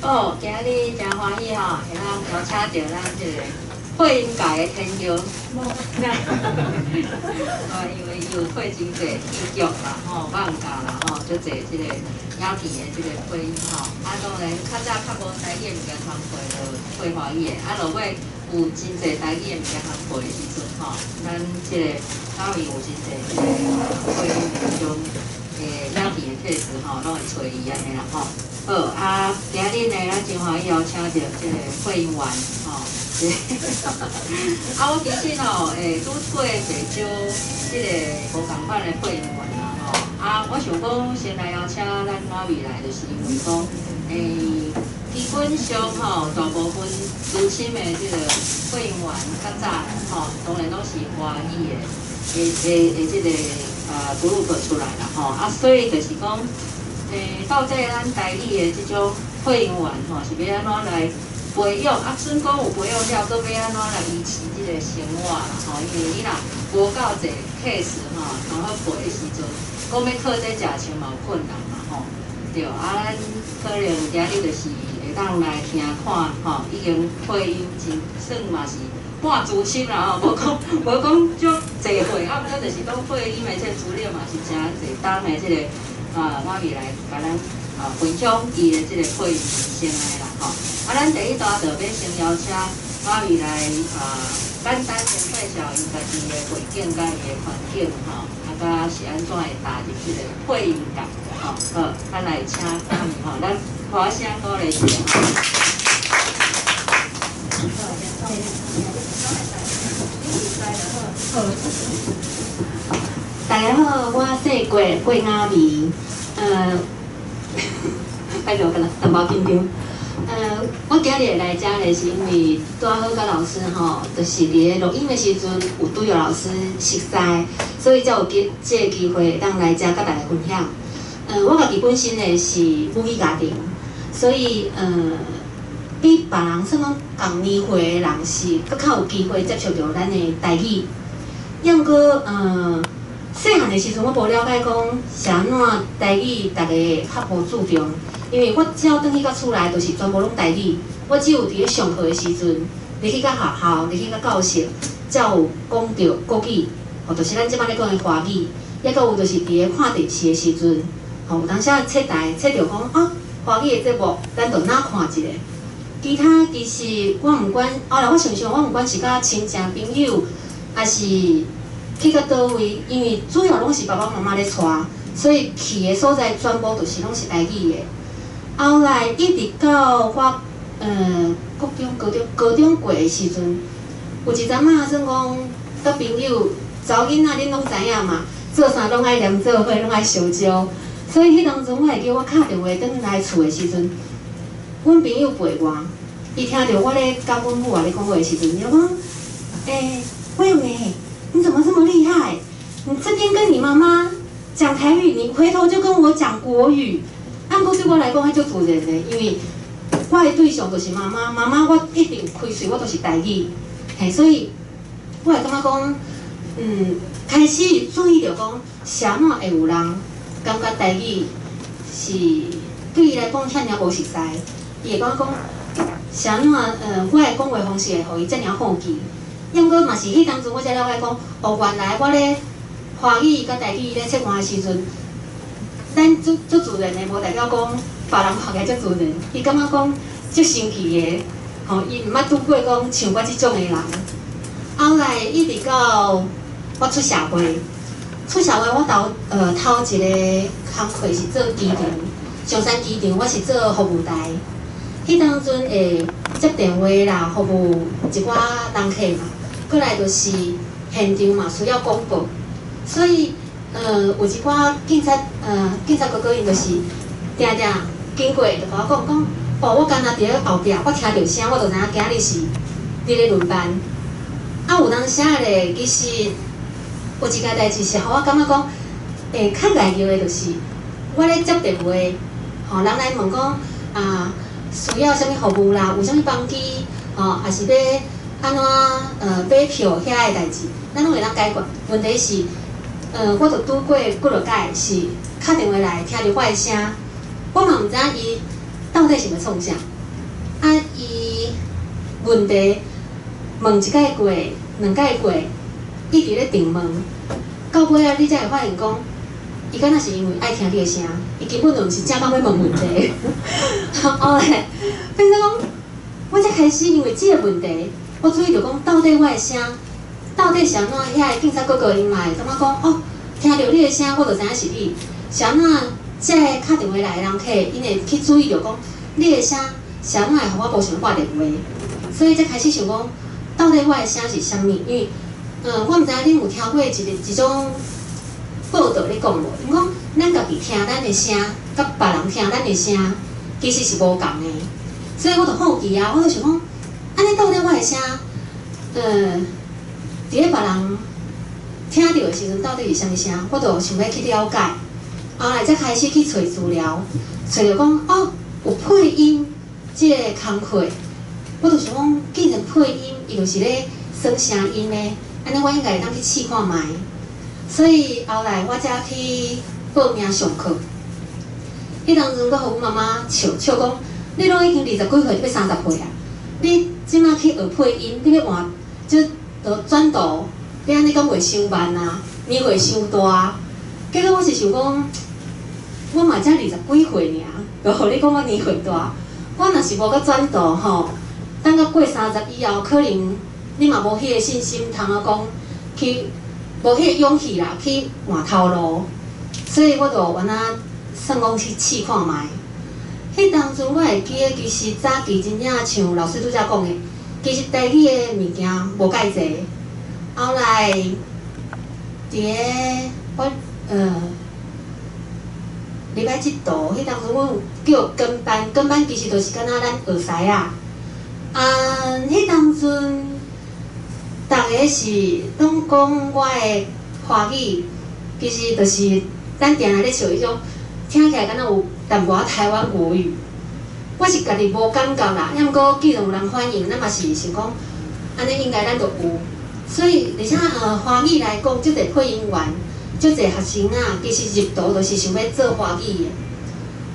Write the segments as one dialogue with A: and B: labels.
A: 好，今日誠歡喜吼，會當邀請著咱這個配音界的天后。啊，因為伊有配真濟戲劇啦，吼，漫畫啦，吼，足濟這個影片的這個配音吼。啊，當然較早較無台語的物件通配，就配華語的。啊，落尾有真濟台語的物件通配的時陣吼，咱這個嘉美有真濟這個配音的這種影片的 case 吼，攏會揣伊按呢啦吼。好，啊，今日呢，咱真歡喜邀請著這個配音員吼。啊，我其實吼，拄過袂少這個無仝款的配音員啦吼。啊，我想講先來邀請咱媽咪來，就是因為講，基本上吼，大部分資深的這個配音員較早吼，當然攏是華語的這個group 出來啦吼。啊，所以就是講，到底咱台語的這種配音員吼，是欲按怎來培養？啊，準講有培養了，閣欲按怎來維持這個生活啦吼？因為你若無夠濟 case 吼，通好配的時陣，講欲靠這食穿嘛有困難嘛吼。對，啊，咱可能今日就是會當來聽看吼，已經配音真算嘛是半資深啦吼，無講足濟歲，啊，毋過就是講配音的這個資歷嘛是誠濟當的這個啊，媽咪來共咱分享伊的這個配音人生的啦吼。啊，咱第一段就欲先邀請媽咪來簡單先介紹伊家己的背景佮伊的環境吼，啊，佮是按怎會踏入這個配音界吼。好，咱來請媽咪吼，咱歡聲鼓勵一下吼。
B: 好，大家好，我姓郭，郭雅美。歹勢，我敢若淡薄緊張。我今日來遮咧，是因為拄好佮老師吼，就是佇咧錄音的時陣有拄著老師熟似，所以才有這個機會會當來遮佮大家分享。我家己本身咧是母語家庭，所以比別人算講仝年歲的人是閣較有機會接觸著咱的台語。抑毋過，細漢的時陣我無了解講是按怎台語，逐家會較無注重，因為我只要轉去到厝內，就是全部攏台語。我只有佇咧上課的時陣，入去到學校，入去到教室，才有講著國語，吼，就是咱這擺咧講的華語。抑閣有就是佇咧看電視的時陣，吼，有當時啊切台切著講啊，華語的節目，咱就若看一下。其他其實我毋管，後來我想想，我毋管是佮親戚朋友，抑是去到佗位，因為主要攏是爸爸媽媽咧帶，所以去的所在全部就是攏是台語的。後來一直到我國中、高中、高中過的時陣，有一陣仔算講佮朋友查某囡仔，恁攏知影嘛，做啥攏愛黏做伙，攏愛相招。所以彼當陣我會記我敲電話轉來厝的時陣，阮朋友陪我，伊聽著我咧佮阮母仔咧講話的時陣，伊就講：欸，惠美，你怎麼這麼厲害？你這邊跟你媽媽講台語，你回頭就跟我講國語。啊，毋過對我來講，彼足自然的，因為我的對象就是媽媽，媽媽我一定開喙我都是台語，嘿，所以我會感覺講，開始注意著講，是按怎會有人感覺台語是對伊來講遐爾無熟似，伊會感覺講，是按怎我的講話方式會予伊遮爾好奇。抑毋過嘛是彼當陣我才了解講，哦，原來我咧華語佮台語咧切換的時陣，咱足足自然的，無代表講別人看起來足自然。伊感覺講足神奇的，吼，伊毋捌拄過講像我這種的人。後來一直到我出社會，出社會我頭一個工課是做機場，松山機場我是做服務台。彼當陣會接電話啦，服務一寡人客嘛。過來就是現場嘛需要廣播，所以有一寡警察哥哥𪜶就是定定經過就共我講講，哦，我敢若佇咧後壁，我聽著聲，我就知影今日是你咧輪班。啊，有當時咧，其實有一件代誌是予我感覺講，會較礙意的，就是我咧接電話，吼，人來問講啊，需要啥物服務啦，有啥物班機，吼，抑是欲按怎買票遐个代誌，咱攏會當解決。問題是，我就拄過幾落擺是敲電話來，聽著我的聲，我嘛毋知影伊到底想欲創啥。啊，伊問題問一擺過，兩擺過，一直咧定問，到尾仔你才會發現講，伊敢若是因為愛聽你的聲，伊根本就毋是正講欲問問題。後來變做講，我才開始因為這個問題，我注意著講，到底我的聲，到底是按怎遐个警察哥哥𪜶嘛會感覺講，哦，聽著你的聲，我就知影是你。是按怎這个敲電話來的人客，𪜶會去注意著講，你的聲是按怎會予我無想掛電話，所以才開始想講，到底我的聲是啥物？因為，我毋知影恁有聽過一个一種報道咧講無？𪜶講咱家己聽咱的聲，佮別人聽咱的聲，其實是無仝的。所以我就好奇啊，我就想講，按呢到底我的聲，佇咧別人聽著的時陣，到底是啥物聲？我就想欲去了解。後來才開始去揣資料，揣著講哦，有配音這个工課，我就想講，既然配音，伊就是咧耍聲音的，按呢我應該會當去試看覓。所以後來我才去報名上課。彼當陣，閣予阮媽媽笑笑講：你攏已經二十幾歲，欲30歲啊！你這馬去學配音，你欲換就轉途，你按呢敢袂傷慢啊？年歲傷大。結果我是想講，我嘛才二十幾歲爾，就予你講我年歲大。我若是無閣轉途吼，等到過三十以後，可能你嘛無彼个信心通仔講去，無彼個勇氣啦，去換頭路。所以我就按呢算講去試看覓。彼當陣我會記得，其實早期真正像老師拄才講的，其實台語的物件無蓋濟。後來，佇咧我入來這途，彼當陣阮有叫跟班，跟班其實就是敢若咱學師仔。啊，彼當陣，逐个是攏講我的華語，其實就是咱定定咧笑彼種，聽起來敢若有淡薄仔台灣國語。我是家己無感覺啦，抑毋過既然有人反映，咱嘛是想講，按呢應該咱就有。所以，而且華語來講，足濟配音員，足濟學生仔，其實入途就是想欲做華語的。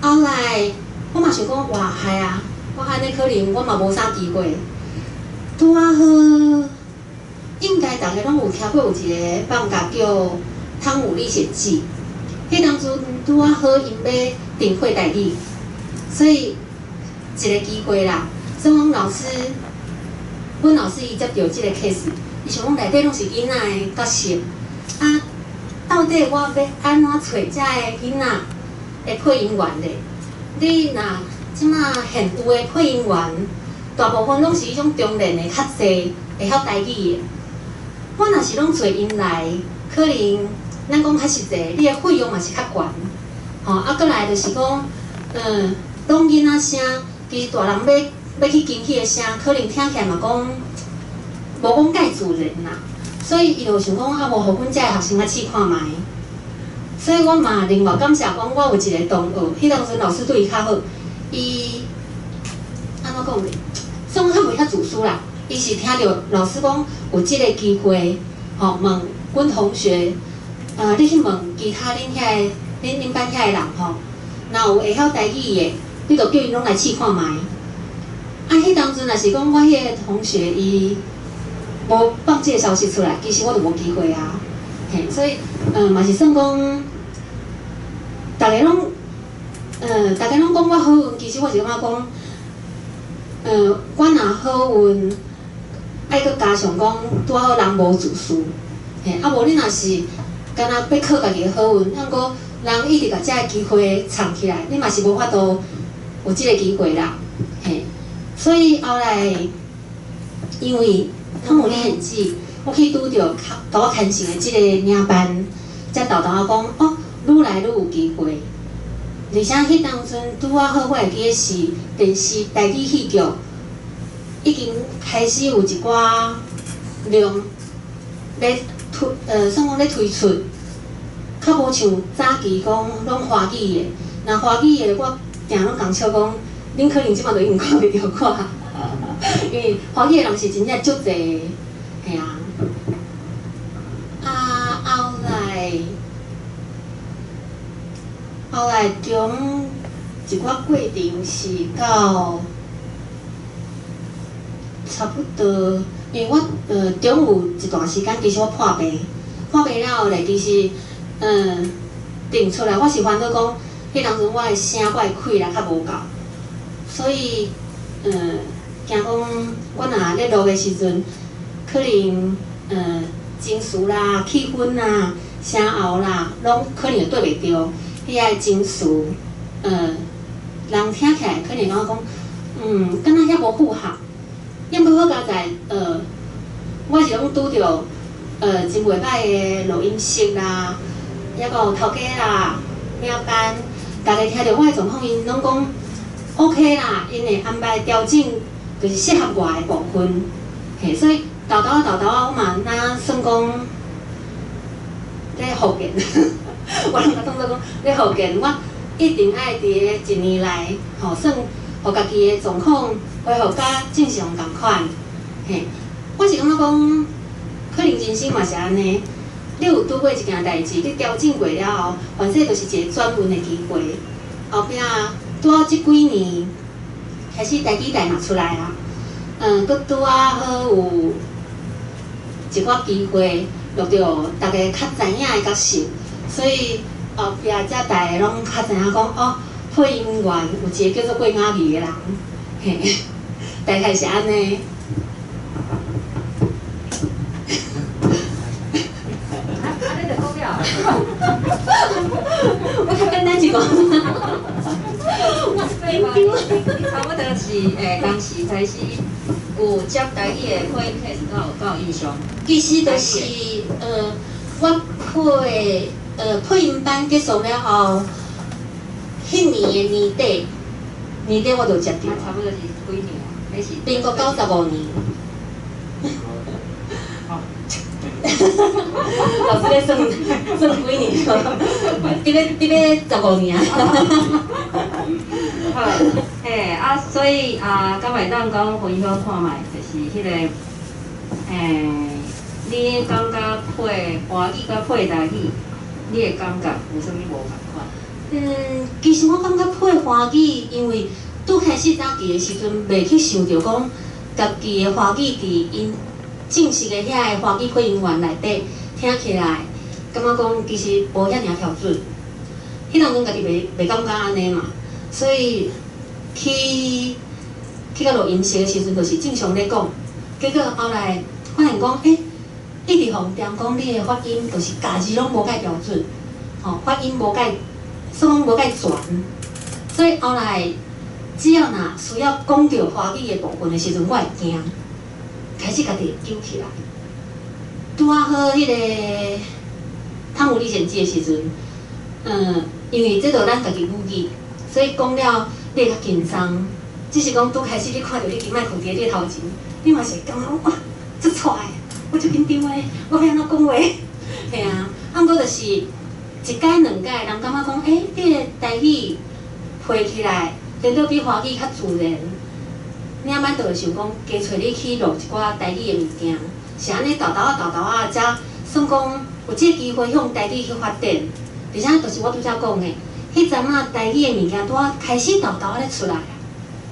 B: 後來，我嘛想講，哇，害啊！我按呢可能我嘛無啥機會。拄仔好，應該逐个攏有聽過有一个放假叫《湯姆歷險記》。彼當陣拄仔好，𪜶欲重配台語，所以一个機會啦。所以阮老師，阮老師伊接著這个 case，伊想講內底攏是囡仔的角色，啊，到底我欲按怎揣遮个囡仔的配音員咧？你若這馬現有的配音員，大部分攏是彼種中年的較濟，會曉台語的。我若是攏揣𪜶來，可能咱講較實際，你的費用嘛是較懸，吼啊，閣來就是講，攏囡仔聲，其實大人欲去跟彼个聲，可能聽起來嘛講無講蓋自然啦。所以伊就想講，啊，無予阮遮的學生仔試看覓。所以我嘛另外感謝講，我有一个同學，彼當陣老師對伊較好，伊按怎講咧？算講較袂遐自私啦。伊是聽著老師講有這个機會，吼，問阮同學，你去問其他恁遐个、恁班遐个人吼，若有會曉台語的，你就叫𪜶攏來試看覓。啊，彼當陣若是講我彼个同學伊無放這个消息出來，其實我就無機會啊。嘿，所以，嘛是算講，逐个攏講我好運，其實我是感覺講，我若好運，愛閣加上講，拄好人無自私，嘿，啊無你若是敢若欲靠家己的好運，抑毋過人一直共這个機會藏起來，你嘛是無法度有這个機會啦，嘿。所以後來，因為湯姆歷險記，我去拄著共我牽線的這個領班，才沓沓仔講，哦，愈來愈有機會。而且彼當陣拄仔好，我會記得是電視台語戲劇已經開始有一寡量咧推，算講咧推出，較無像早期講攏華語的。若華語的，我定攏共笑講，恁可能這馬就已經看袂著我，因為華語的人是真正足濟，嘿啊。啊，後來中一寡過程是到差不多，因為我中有一段時間，其實我破病，破病了後咧，其實定出來，我是煩惱講，彼當陣我的聲、我的氣力較無夠，所以驚講我若咧錄的時陣，可能情緒啦、氣氛啦、聲喉啦，攏可能會對袂著彼个情緒，人聽起來可能感覺講，敢若遐無符合。抑毋過好佳哉，我是攏拄著真袂䆀的錄音室啦，抑閣有頭家啦、領班，逐家聽著我的狀況，𪜶攏講 OK 啦，𪜶會安排調整，就是適合我的部分。嘿，所以沓沓仔沓沓仔，我嘛若算講咧復健，我攏共當做講咧復健，我一定愛佇咧一年內，吼，算予家己的狀況恢復甲正常仝款。嘿，我是感覺講，可能人生嘛是按呢，你有拄過一件代誌，你調整過了後，反正就是一個轉運的機會。後壁拄好這幾年開始台語台嘛出來啊，閣拄仔好有一寡機會錄著逐家較知影的角色，所以後壁才逐家攏較知影講哦，配音員有一個叫做郭雅儀的人，嘿，大概是按呢。
A: 啊，你著講了。
B: 我較簡單一個。
A: 我緊張。你差不多是當時開始有接台語的配音 case，敢有印象？
B: 其實就是我配配音班結束了後，彼年的年底，年底我就接著。
A: 差不多是幾年啊？彼是
B: 民國95年。
A: 好。
B: 老師咧算算幾年？佇咧15年啊。
A: 好，嘿啊，所以啊，敢會當講分享看覓，就是彼个，你感覺配華語佮配台語，你的感覺有啥物無仝款？
B: 其實我感覺配華語，因為拄開始早期的時陣，袂去想著講家己的華語佇𪜶正式的遐个華語配音員內底聽起來，感覺講其實無遐爾標準。彼當陣家己袂感覺按呢嘛，所以去到錄音室的時陣，就是正常咧講。結果後來發現講，一直予人點講你的發音，就是咬字攏無蓋標準，吼，發音無蓋，算講無蓋全。所以後來只要若需要講著華語的部分的時陣，我會驚，開始家己會揪起來。拄仔好彼個《湯姆歷險記》的時陣，因為這著咱家己母語，所以講了你會較緊張。只是講拄開始你看著你支麥克佇你頭前，你嘛是會感覺哇，足掣的，我足緊張的，我欲按怎講話？嘿啊，啊，毋過就是一擺兩擺，人感覺講，你的台語配起來，顛倒比華語較自然。領班就會想講，加揣你去錄一寡台語的物件，是按呢沓沓仔沓沓仔，才算講有這個機會向台語去發展。而且就是我拄才講的，彼陣仔台語的物件拄仔開始沓沓仔咧出來，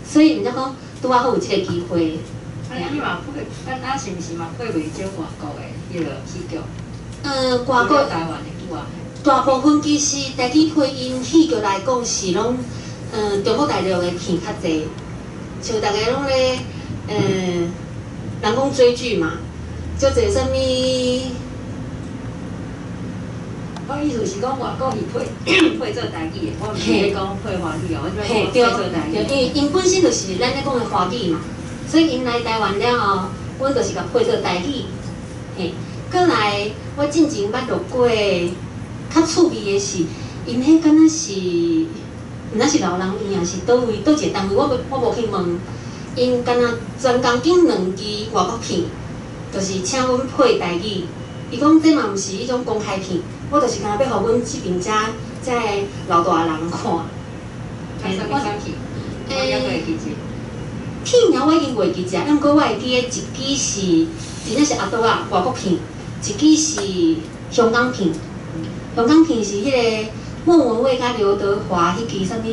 B: 所以毋才講拄仔好有這個機會。
A: 啊，你嘛配，啊是毋是嘛配袂少外國的彼個戲劇？
B: 外國
A: 台灣的久啊。
B: 大部分其實台語配音戲劇來講是攏，中國大陸的片較濟，像逐家攏咧，人講追劇嘛，足濟啥物。
A: 我意思是講外國戲配做台語的，我毋是咧講配華語哦，我是講配做台語。
B: 對，因為𪜶本身就是咱咧講的華語嘛，所以𪜶來台灣了後，阮就是共配做台語。嘿，過來我進前捌錄過，較趣味的是，𪜶彼敢若是，毋知是老人院抑是佗位佗一個單位，我無去問。𪜶敢若專工揀兩支外國片，就是請阮配台語。伊講這嘛毋是彼種公開片，我就是敢若欲予阮這邊遮遮个老大人看。
A: 啊，啥物啥片？我猶閣會記者。
B: 片名我已經袂記者，毋過我會記得一支是真正是阿多仔外國片，一支是香港片。香港片是彼個莫文蔚佮劉德華彼支啥物？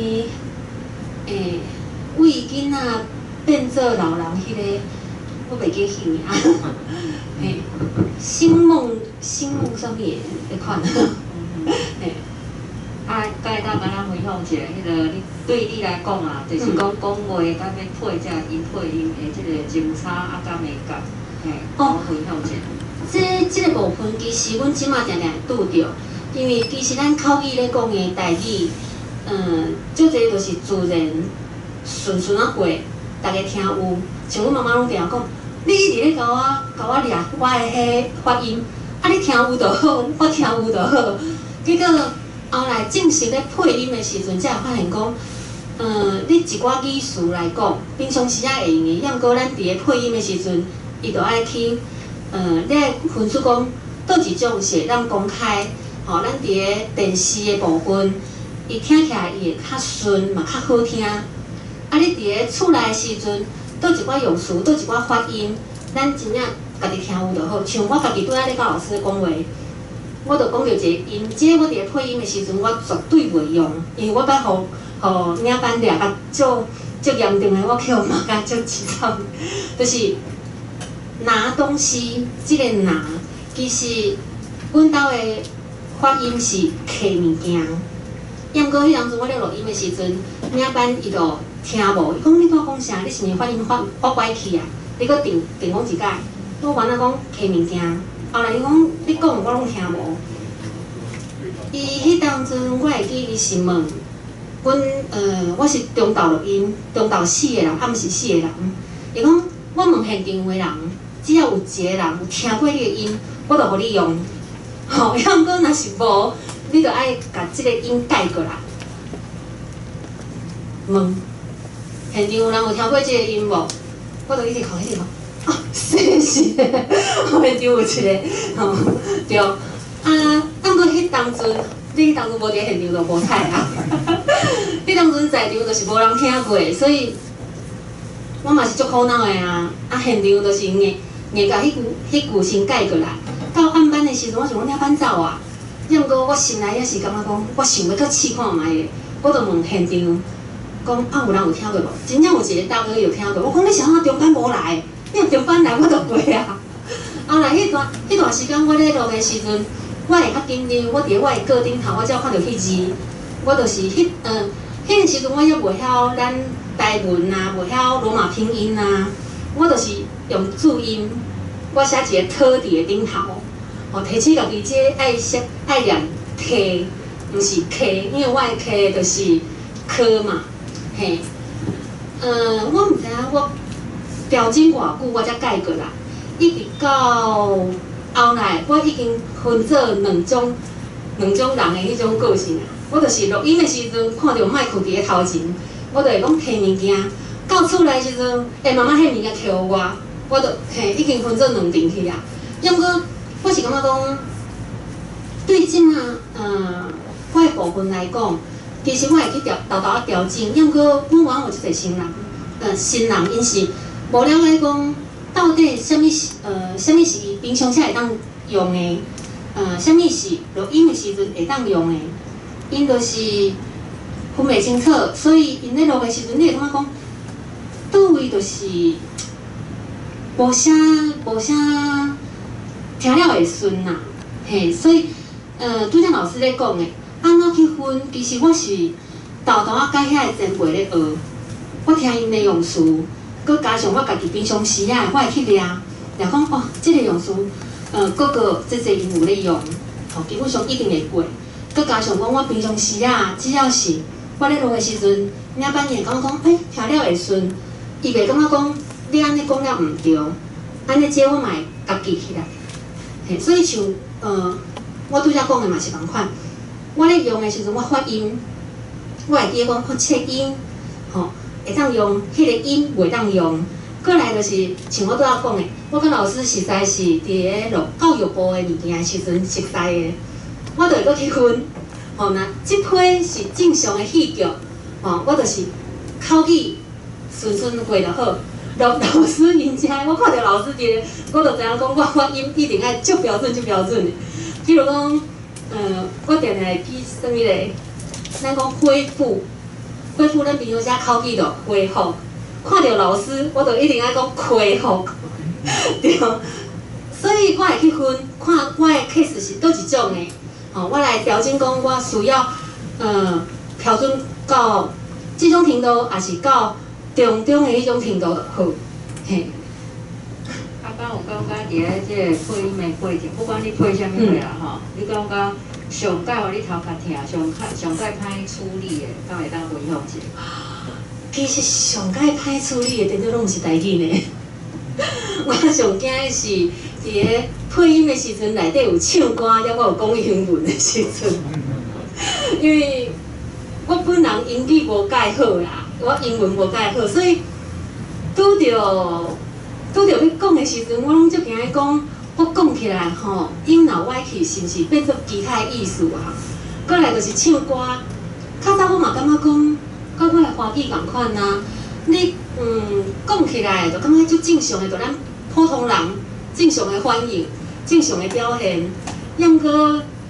B: 為囡仔變做老人彼個，我袂記戲名，嘿，星夢星夢啥物的彼款，嘿。
A: 啊，敢會當共咱分享一下，彼个你對你來講啊，就是講講話佮欲配這音配音的這个精差啊，敢會夾？嘿，哦，分享一下。
B: 這個部分其實阮這馬定定會拄著，因為其實咱口語咧講的台語，足濟就是自然順順仔過，逐家聽有。像阮媽媽攏定定講，你一直咧共我掠我的彼發音，啊你聽有就好，我聽有就好。結果後來正式咧配音的時陣，才會發現講，你一寡語詞來講，平常時仔會用的，抑毋過咱佇咧配音的時陣，伊就愛去，你愛分出講，佗一種是會當公開，吼，咱佇咧電視的部分，伊聽起來伊會較順，嘛較好聽。啊，你佇咧厝內的時陣，佗一寡用詞，佗一寡發音，咱真正家己聽有就好。像我家己拄仔咧佮老師講話，我就講著一个音，這個我佇咧配音的時陣，我絕對袂用，因為我捌予領班掠甲足足嚴重的，我去予罵甲足淒慘。就是拿東西，這个拿，其實阮兜的發音是摕物件，抑毋過彼當陣我咧錄音的時陣，領班伊就聽無，伊講你拄仔講啥？你是毋是發音發發歪去啊？你閣定定講一擺，我原來講摕物件。後來伊講你講我攏聽無。伊彼當陣我會記伊是問阮，我是中晝錄音，中晝四個人，暗時四個人。伊講我問現場的人，只要有一個人有聽過你的音，我就予你用。吼，抑毋過若是無，你就愛共這个音改過來。問現場有人有聽過這个音無？我就一直看，一直看。啊，是是，現場有一个，吼，對。啊，啊，毋過彼當陣，你彼當陣無佇現場就無彩啊。彼當陣在場就是無人聽過，所以我嘛是足苦惱的啊。啊，現場就是硬硬共彼句先改過來。到暗班的時陣，我想講領班走啊。抑毋過我心內也是感覺講，我想欲閣試看覓咧，我就問現場，講啊有人有聽過無？真正有一个大哥有聽過。我講你是按怎中班無來？你若中班來，我就過啊。後來彼段時間，我咧錄的時陣，我會較緊張。我佇咧我的稿頂頭，我只要看著彼字，我就是彼个時陣，我猶袂曉咱台文啊，袂曉羅馬拼音啊，我就是用注音，我寫一個特佇咧頂頭，吼，提醒家己這愛寫愛念提，毋是 K，因為我的 K 就是科嘛，嘿。我毋知影我調整偌久，我才改過來，一直到後來，我已經分做兩種人的彼種個性啊。我就是錄音的時陣，看著麥克佇咧頭前，我就會講提物件。到厝內時陣，會慢慢彼物件摕予我，我就嘿已經分做兩陣去啊。抑毋過，我是感覺講，對這馬我的部分來講，其實我會去調沓沓仔調整。抑毋過，阮往有足濟新人，新人𪜶是無了解講到底啥物是伊平常時會當用的，啥物是錄音的時陣會當用的，𪜶就是分袂清楚，所以𪜶咧錄的時陣，你會感覺講，佗位就是無啥聽了會順啦，嘿，所以拄才老師咧講的，按怎去分？其實我是沓沓仔佮遐個前輩咧學，我聽𪜶的用詞，閣加上我家己平常時啊，我會去掠，掠講哦，這個用詞，閣閣這濟𪜶有咧用，吼，基本上一定會過。閣加上講，我平常時啊，只要是我咧錄的時陣，領班會感覺講，欸，聽了會順，伊袂感覺講你按呢講了毋對，按呢這我嘛會共記起來。嘿，所以像我拄才講的嘛是仝款，我咧用的時陣，我發音，我會記得講發切音，吼，會當用，彼個音袂當用。過來就是像我拄才講的，我佮老師實在是佇咧錄教育部的物件的時陣熟似的，我就會閣去分，吼，若這批是正常的戲劇，吼，我就是口語順順過就好。老老師𪜶遮，我看著老師佇咧，我就知影講我發音一定愛足標準、足標準的。比如講，我定定會記啥物咧？咱講恢復，恢復，咱平常時口語就恢復。看著老師，我就一定愛講恢復。對，所以我會去分看我的 case 是佗一種的，吼，我來調整講我需要，標準到這種程度，抑是到中中的彼種程度就好，嘿。
A: 啊，敢有感覺佇咧這個配音的過程，不管你配啥物貨啦吼，你感覺上蓋予你頭殼疼，上較上蓋歹處理的，敢會當分享一下？
B: 其實上蓋歹處理的，顛倒攏毋是台語呢。我上驚的是佇咧配音的時陣，內底有唱歌，抑閣有講英文的時陣，因為我本人英語無蓋好啦，我英文無蓋好，所以拄著欲講的時陣，我攏足驚的講，我講起來吼，音若歪去，是毋是變做其他的意思啊？過來就是唱歌，較早我嘛感覺講，佮我的華語仝款啊。你講起來就感覺足正常的，就咱普通人正常的反應、正常的表現。抑毋過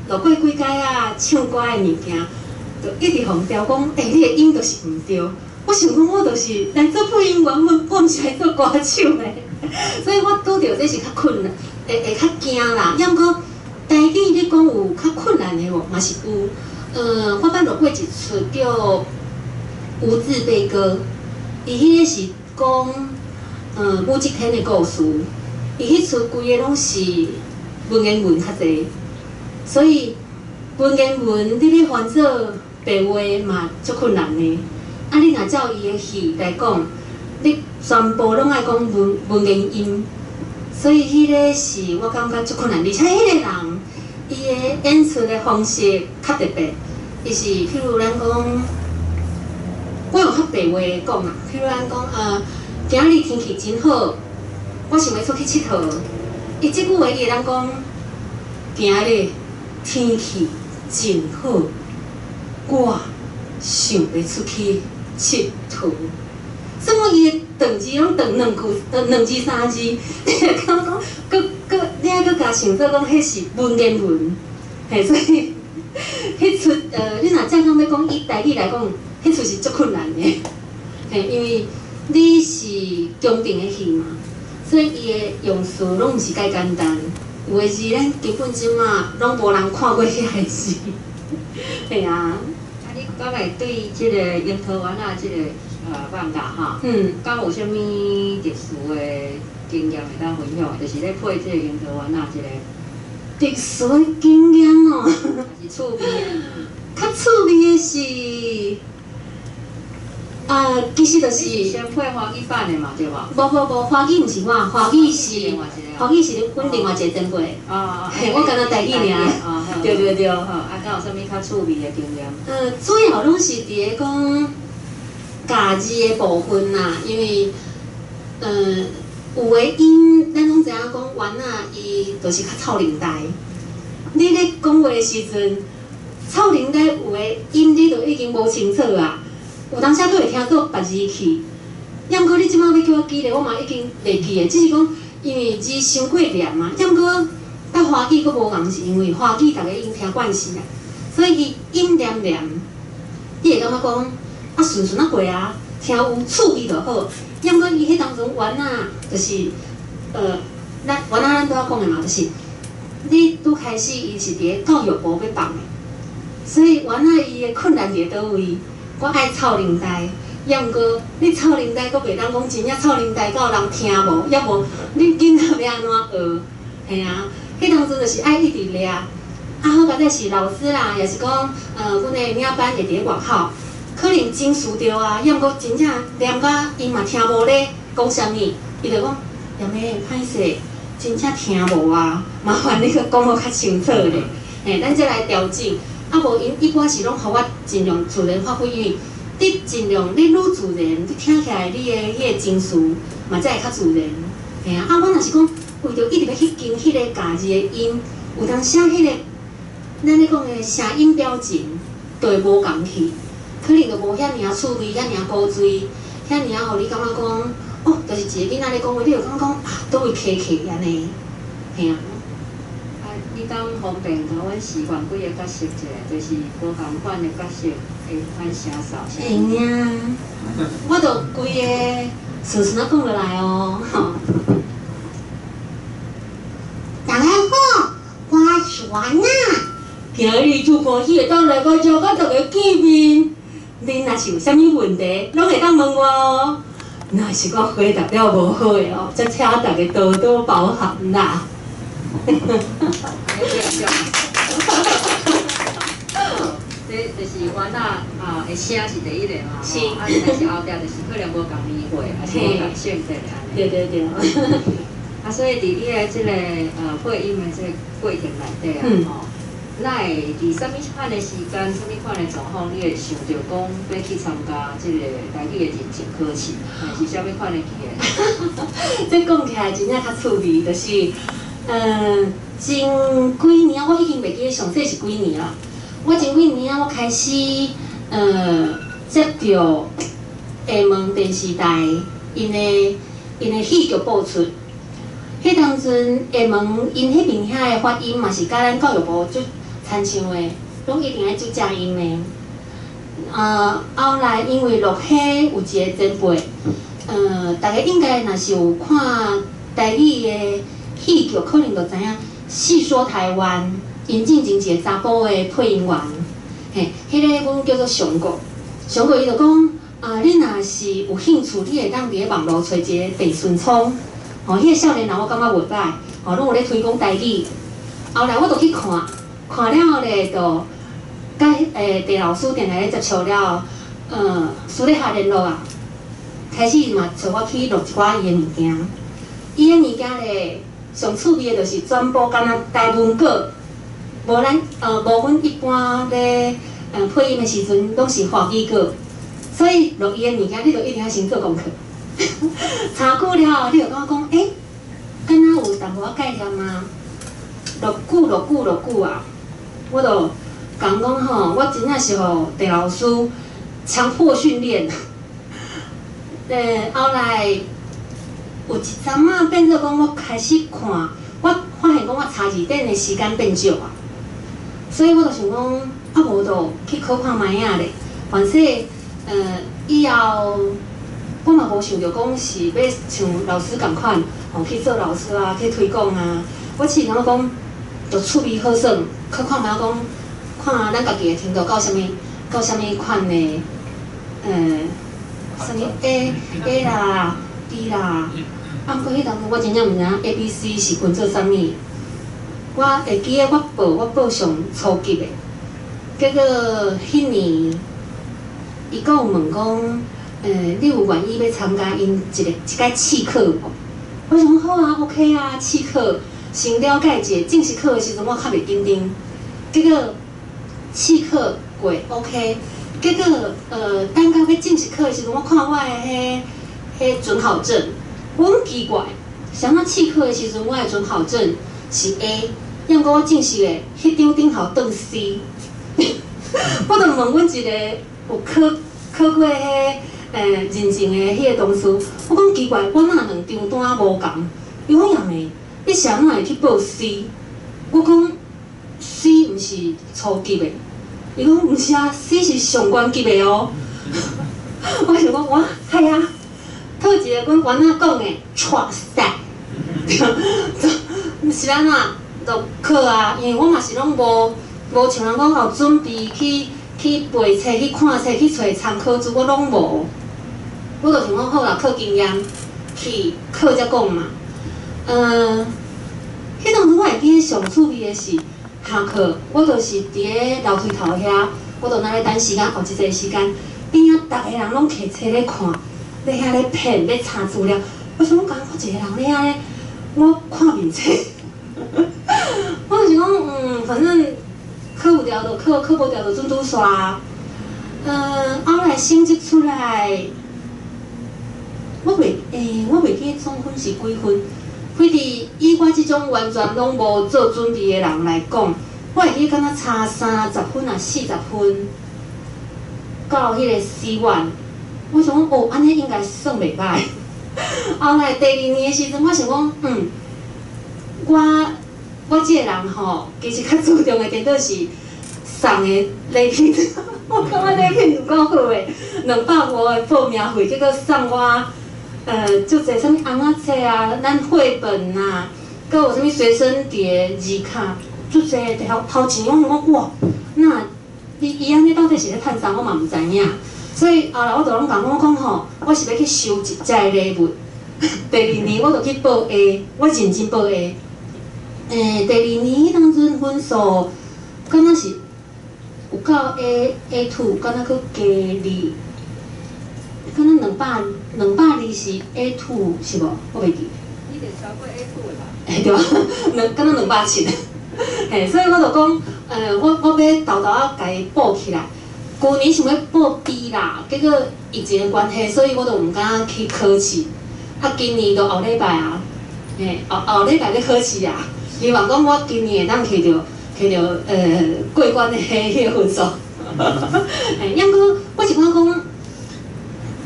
B: 落過幾擺啊，唱歌的物件，就一直予人刁講，欸，你的音就是毋對。我想講，我就是來做配音員，我毋是來做歌手的，所以我拄著這是較困難，會較驚啦。抑毋過台語你講有較困難的無？嘛是有。我捌錄過一齣叫《無字悲歌》，伊彼个是講武則天的故事。伊彼齣規个攏是文言文較濟，所以文言文你欲翻做白話嘛足困難的。啊，你若照伊的戲來講，你全部攏愛講文言音，所以彼个是我感覺足困難。而且彼个人，伊的演出的方式較特別，伊是譬如咱講，我用較白話講啦，譬如咱講，今仔日天氣真好，我想欲出去𨑨迌。伊這句話伊會當講，今仔日天氣真好，我想欲出去𨑨迌。所以伊的斷字攏斷兩句，兩字三字，你會感覺講，閣閣你愛閣共想做講彼是文言文，嘿，所以彼齣你若正講欲講以台語來講，彼齣是足困難的，嘿，因為你是宮廷的戲嘛，所以伊的用詞攏毋是介簡單，有的字咱根本這馬攏無人看過遐个字，嘿啊。
A: 啊，你敢會對這個櫻桃丸仔這個放假吼，敢有啥物特殊的經驗會當分享的？就是咧配這個櫻桃丸仔這個。
B: 特殊的經驗哦，
A: 是趣味的。
B: 較趣味的是，啊，其實就是。
A: 先配華語版的嘛，對無？
B: 無無無，華語毋是我，華語是阮另外一個前輩。嘿，我敢若台語爾。對對對。
A: 好，啊，敢有啥物較趣味的經驗？
B: 主要攏是佇咧講咬字的部分啦，因為，有的音，咱攏知影講，丸仔伊就是較臭奶呆。你咧講話的時陣，臭奶呆有的音你就已經無清楚啊。有當時閣會聽做別字去，抑毋過你這擺欲叫我記咧，我嘛已經袂記得。只是講，因為字傷過黏啊，抑毋過佮華語閣無仝，是因為華語逐家已經聽慣勢啊，所以伊音黏黏，你會感覺講啊順順仔過啊，聽有趣味就好。抑毋過伊彼當陣丸仔，就是咱丸仔咱拄仔講的嘛，就是你拄開始伊是佇咧教育部欲放的，所以丸仔伊的困難佇咧佗位？我愛臭奶呆，抑毋過你臭奶呆閣袂當講真正臭奶呆到人聽無，抑無你囡仔欲按怎學？嘿啊，彼當陣就是愛一直掠。啊好佳哉是老師啦，也是講，阮的領班會佇咧外口，可能情緒著啊，抑毋過真正念甲𪜶嘛聽無咧講啥物，伊就講，艷妹歹勢，真正聽無啊，麻煩你閣講予較清楚咧，嘿，咱才來調整。啊無𪜶一般是攏予我盡量自然發揮，因為你盡量你愈自然，你聽起來你的彼個情緒嘛才會較自然。嘿啊，啊，我若是講為著一直欲去跟彼個咬字的音，有當時彼個咱咧講的聲音表情就會無仝去，可能就無遐爾仔趣味，遐爾仔古錐，遐爾仔予你感覺講，哦，就是一個囡仔咧講話，你就感覺講啊，佗位卡卡按呢，嘿啊。
A: 啊，你敢方便共阮示範幾个角色者？就是無仝款的角色會款聲掃。
B: 會用，我就規个順順仔講落來哦。丸仔，今日足歡喜會當來到遮佮大家見面。恁若是有啥物問題，攏會當問我哦。若是我回答了無好的哦，才請大家多多包涵啦。
A: 這就是丸仔啊，的聲是第一個嘛，
B: 是。
A: 啊，但是後壁就是可能無仝年歲，還是無仝性別按呢。
B: 對對對。
A: 啊，所以佇你的這個配音的這個過程內底啊，吼，哪會佇啥物款的時間、啥物款的狀況，你會想著講欲去參加這個台語的認證考試，是啥物款的機會？
B: 這講起來真正較趣味，就是，前幾年我已經袂記得詳細是幾年啦。我前幾年我開始，接著廈門電視台𪜶的戲劇播出。彼當陣廈門𪜶彼邊遐的發音嘛是佮咱教育部足親像的，攏一定愛做正音的。後來因為錄彼有一個前輩，大家應該若是有看台語的戲劇，可能就知影《戲說台灣》，𪜶進前一個查埔的配音員，嘿，彼個阮叫做上國，上國伊就講，啊，你若是有興趣，你會當佇咧網路揣一個鄭順聰，吼，彼個少年人我感覺袂䆀，吼，攏有咧推廣台語。後來我就去看，看了後咧就佮鄭老師定定咧接觸了，私底下聯絡啊，開始嘛揣我去錄一寡伊的物件，伊的物件咧上趣味的就是全部敢若台文稿。無咱無阮一般咧配音的時陣攏是華語稿，所以錄伊的物件，你就一定愛先做功課。查久了後，你就感覺講，欸，敢若有淡薄仔概念啊。錄久錄久錄久啊，我就講講吼，我真正是予鄭老師強迫訓練。後來有一陣仔變做講，我開始看，我發現講我查字典的時間變少啊。所以我就想講，啊無就去考看覓仔咧。反正，以後我嘛無想著講是欲像老師仝款，吼去做老師啊，去推廣啊。我只是感覺講，就趣味好耍，考看覓仔講，看咱家己的程度到啥物，到啥物款的，啥物 A 啦，B 啦。啊，毋過彼當陣我真正毋知影 A、B、C 是分做啥物。我會記得我報上初級的，結果彼年，伊閣有問講，你有願意欲參加𪜶一擺試考無？我想講好啊，OK 啊，試考先了解一下。正式考的時陣我較袂緊張。結果試考過 OK，結果等到欲正式考的時陣，我看我的彼准考證，我講奇怪，啥物試考的時陣我的准考證是 A。抑毋過我正式的彼張頂頭轉 C，我就問阮一個有考過彼認證的彼個同事，我講奇怪，我哪兩張單無仝？伊講也未，你是按怎會去報 C？我講 C 毋是初級的，伊講毋是啊，C 是上懸級的哦。我想講哇，係啊，套一個阮丸仔講的，𤆬賽，是按怎？就考啊，因為我嘛是攏無像人講有準備去背冊、去看冊、去揣參考書，我攏無。我就想講好啦，靠經驗去考才講嘛。彼當陣我會記得上趣味的是下課，我就是佇咧樓梯頭遐，我就若咧等時間，後一個時間，邊仔逐个人攏摕冊咧看，咧遐咧騙咧查資料。我想講，敢我一個人咧遐咧，我看面冊。我就是講，反正考有著就考，考無著就準拄煞。後來成績出來，我袂記得總分是幾分。反正以我這種完全攏無做準備的人來講，我會記得敢若差30分抑40分到彼個 C1。我想講，哦，按呢應該算袂䆀。後來第二年的時陣，我想講，我這個人吼，其實較注重的顛倒是送的禮品。我感覺禮品有夠好的，250的報名費，結果送我，足濟啥物尪仔冊啊，咱繪本啊，閣有啥物隨身碟、字卡，足濟佇頭頭前，我想講哇，那伊伊按呢到底是咧趁啥？我嘛毋知影。所以後來我就攏共我講吼，我是欲去收一遮的禮物。第二年我就去報 A，我認真報 A。第二年彼當陣分數，敢若是有到 A A2，敢若閣加二，敢若220是 A2 是無？我袂記。
A: 你著超過 A2 的吧？
B: 嘿對啊，敢若270，嘿，所以我就講，我欲沓沓仔共伊補起來。舊年想欲報 B 啦，結果疫情的關係，所以我就毋敢去考試。啊，今年就後禮拜啊，嘿，後後禮拜欲考試啊，希望講我今年會當摕著過關的彼个分數。嘿，抑閣我是感覺講，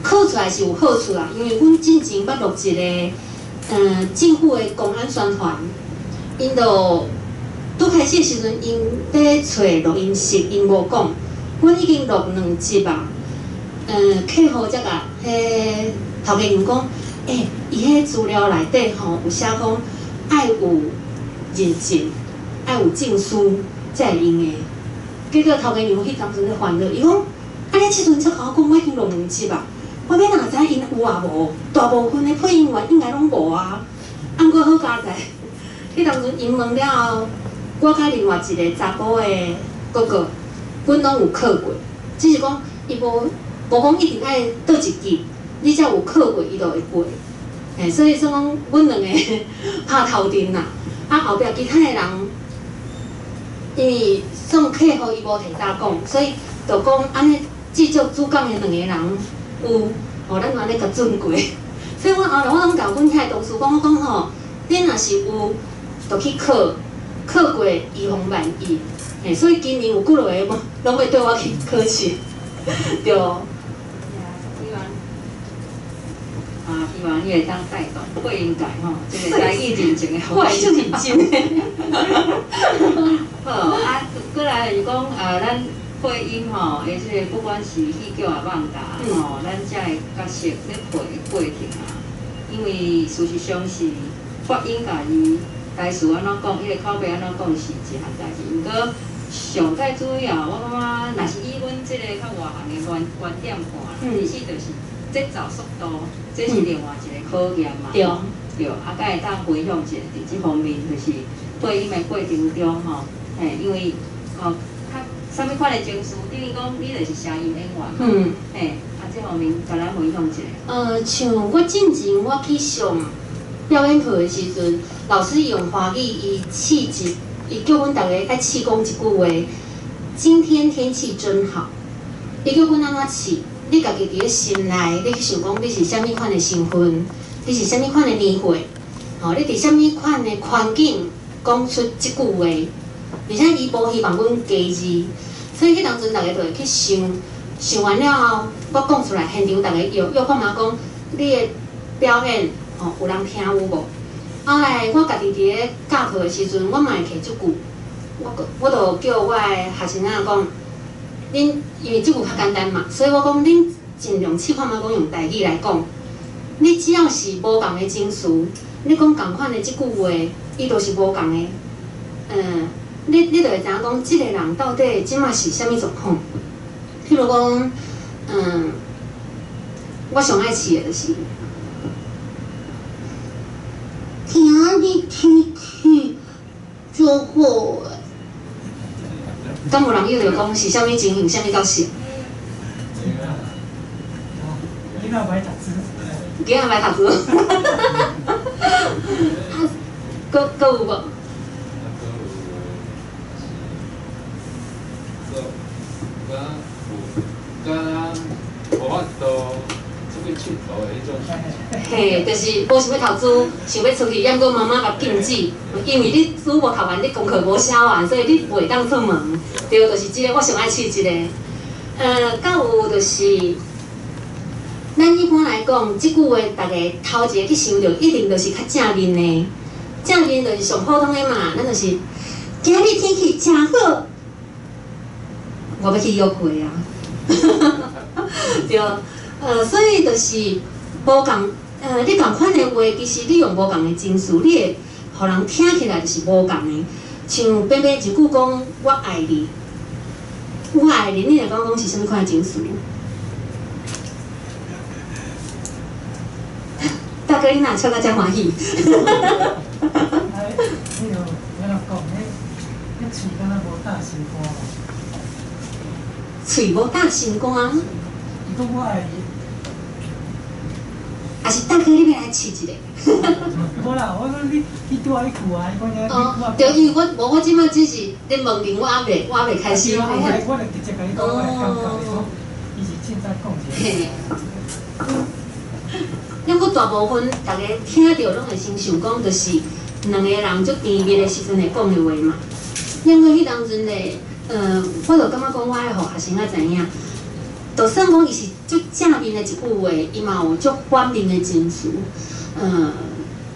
B: 考出來是有好處啦，因為阮進前捌錄一个政府的公安宣傳，𪜶就拄開始的時陣，𪜶咧揣錄音室，𪜶無講，阮已經錄兩集啊。客戶才共彼頭家娘講，欸，伊彼資料內底吼有寫講愛有認證，愛有證書才會用的。結果頭家娘彼當陣咧煩惱，伊講，啊，你這陣才共我講，我已經錄兩集啊。我欲哪知𪜶有抑無？大部分的配音員應該攏無啊。啊，毋過好佳哉，彼當陣𪜶問了後，我佮另外一个查埔的哥哥，阮攏有考過，只是講伊無無講一定愛佗一級，你只要有考過，伊就會過。嘿，所以算講阮兩個拍頭陣啦。啊，後壁其他的人，因為算客戶伊無提早講，所以就講按呢，至少主講的兩個人有，吼，咱按呢共準過。所以我後來我攏共阮遐同事講，我講吼，恁若是有，就去考，考過以防萬一。嘿，所以今年有幾落個攏欲綴我去考試，對。
A: 希望啊，希望你會當帶動配音界吼，這个台語認證的。
B: 我會足認真的。
A: 好，啊，閣來就是講啊，咱配音吼，而且不管是戲劇啊、漫畫吼，咱遮的角色咧配的過程啊，因為事實上是發音共伊台詞按怎講，彼个口白按怎講是一項代誌。毋過上蓋主要，我感覺若是以阮這个較外行的觀點看，其實就是節奏速度，這是另外一个考驗嘛。
B: 對。
A: 對，啊，敢會當分享一下佇這方面，就是配音的過程中吼，嘿，因為哦，較啥物款的情緒，等於講你就是聲音演員嘛。嘿，啊，這方面共咱分享一下。
B: 像我進前我去上表演課的時陣，老師用華語伊試一，伊叫阮逐家愛試講一句話。今天天氣真好。伊叫阮按怎試？你家己佇咧心內，你去想講你是啥物款的身份，你是啥物款的年歲，吼，你佇啥物款的環境講出這句話，而且伊無希望阮加字，所以彼當陣逐家就會去想，想完了後，我講出來，現場逐家約約看覓講，你的表演吼有人聽有無？後來我家己佇咧教課的時陣，我嘛會提這句，我就叫我的學生仔講，恁因為這句較簡單嘛，所以我講恁盡量試看覓講用台語來講。你只要是無仝的情緒，你講仝款的這句話，伊就是無仝的。你就會知影講，這個人到底這馬是啥物狀況。譬如講，我上愛試的就是，今日天氣足好的。敢有人約著講是啥物情形，啥物角色？
C: 囡仔歹讀書。
B: 囡仔歹讀書。啊，閣有無？
D: 啊，閣有，做，敢有，敢無法度出去𨑨迌的彼種心情。
B: 嘿，就是無想欲讀書，想欲出去，抑毋過媽媽共禁止，因為你書無讀完，你功課無寫完，所以你袂當出門。對，就是這個，我上愛試這個。閣有就是，咱一般來講，這句話逐家頭一个去想著，一定就是較正面的，正面就是上普通的嘛，咱就是今日天氣誠好，我欲去約會啊。對，所以就是無仝，你仝款的話，其實你用無仝的情緒，你會予人聽起來就是無仝的。像平平一句講我愛你，我愛你，你會講講是啥物款的情緒？大哥，你哪笑甲遮歡喜？
C: 啊，彼个按怎講？彼喙敢若無搭心肝。
B: 喙無搭心肝。
C: 伊講我愛你。
B: 還是大哥，你欲來試一下？
C: 無啦，我講你拄仔彼句啊，伊講
B: 哦，對，因為我無我這擺只是咧問恁，我還未開始。
C: 我就直接共你講，我的感覺是講，伊是凊彩講一下。
B: 抑閣大部分逐家聽著攏會先想講，就是兩个人足甜蜜的時陣會講的話嘛。抑閣彼當陣咧，我就感覺講，我愛予學生仔知影，就算講伊是足正面的一句話，伊嘛有足反面的情緒。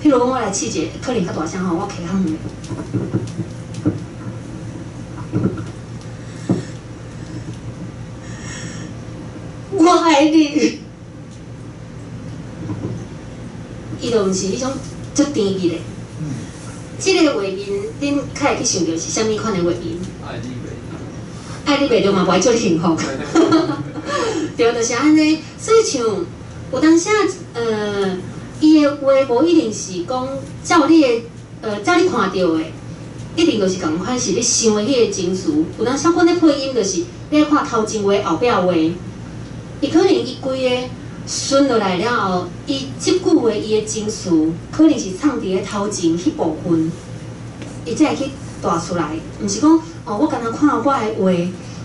B: 譬如講，我來試一下，可能較大聲吼，我徛較遠。我愛你。伊就毋是彼種足甜蜜的。這个畫面，恁較會去想著是啥物款的畫面？
D: 愛你袂
B: 愛你袂著嘛，無愛足幸福。對，就是按呢。所以像有當時，伊的話無一定是講照你的，照你看著的，一定就是仝款是你想的彼个情緒。有當時阮咧配音，就是你愛看頭前話、後壁話，伊可能伊規个順落來了後，伊這句話伊的情緒，可能是藏佇咧頭前彼部分，伊才會去帶出來。毋是講哦，我敢若看我的話，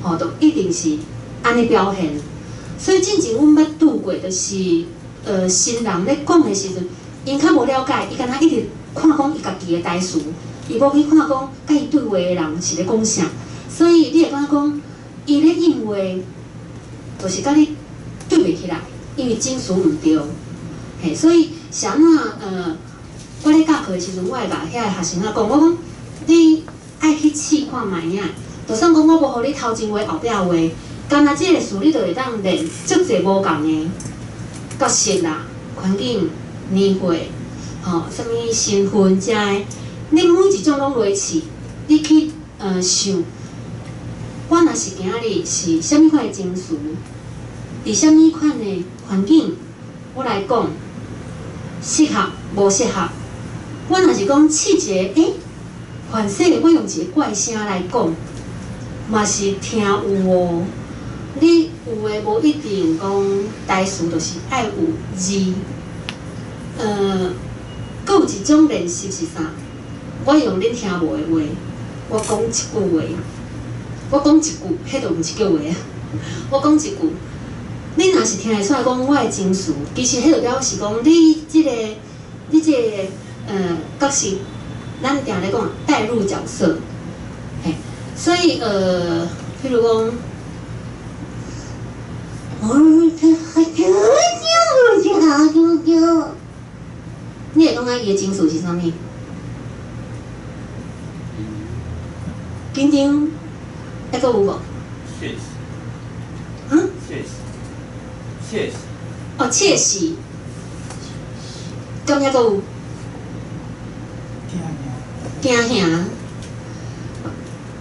B: 吼，就一定是按呢表現。所以進前阮捌拄過，就是新人咧講的時陣，𪜶較無了解，伊敢若一直看講伊家己的台詞，伊無去看講佮伊對話的人是咧講啥。所以你會感覺講，伊咧應話，就是佮你對袂起來。因為情緒毋對，嘿，所以是按怎我咧教課的時陣，我會共遐个學生仔講，我講你愛去試看覓仔，就算講我無予你頭前話後壁話，干焦這个詞你就會當練足濟無仝的角色啦、環境、年歲，吼，啥物身份遮的，你每一種攏落試，你去想，我若是今仔日是啥物款的情緒？佇啥物款的環境，我來講適合無適合？我若是講試一個，凡勢我用一個怪聲來講，嘛是聽有哦。你有的無一定講台詞，就是愛有字。閣有一種練習是啥？我用恁聽無的話，我講一句話，我講一句，彼就毋是叫話啊。我講一句。你若是聽會出來講我的情緒，其實彼就表示講你這個角色，咱定咧講代入角色，嘿，所以譬如講，你會感覺伊的情緒是啥物？緊張，還閣有無？
E: 謝謝。
B: 啊？
E: 謝謝。竊喜。
B: 哦，竊喜。敢抑閣有？驚嚇。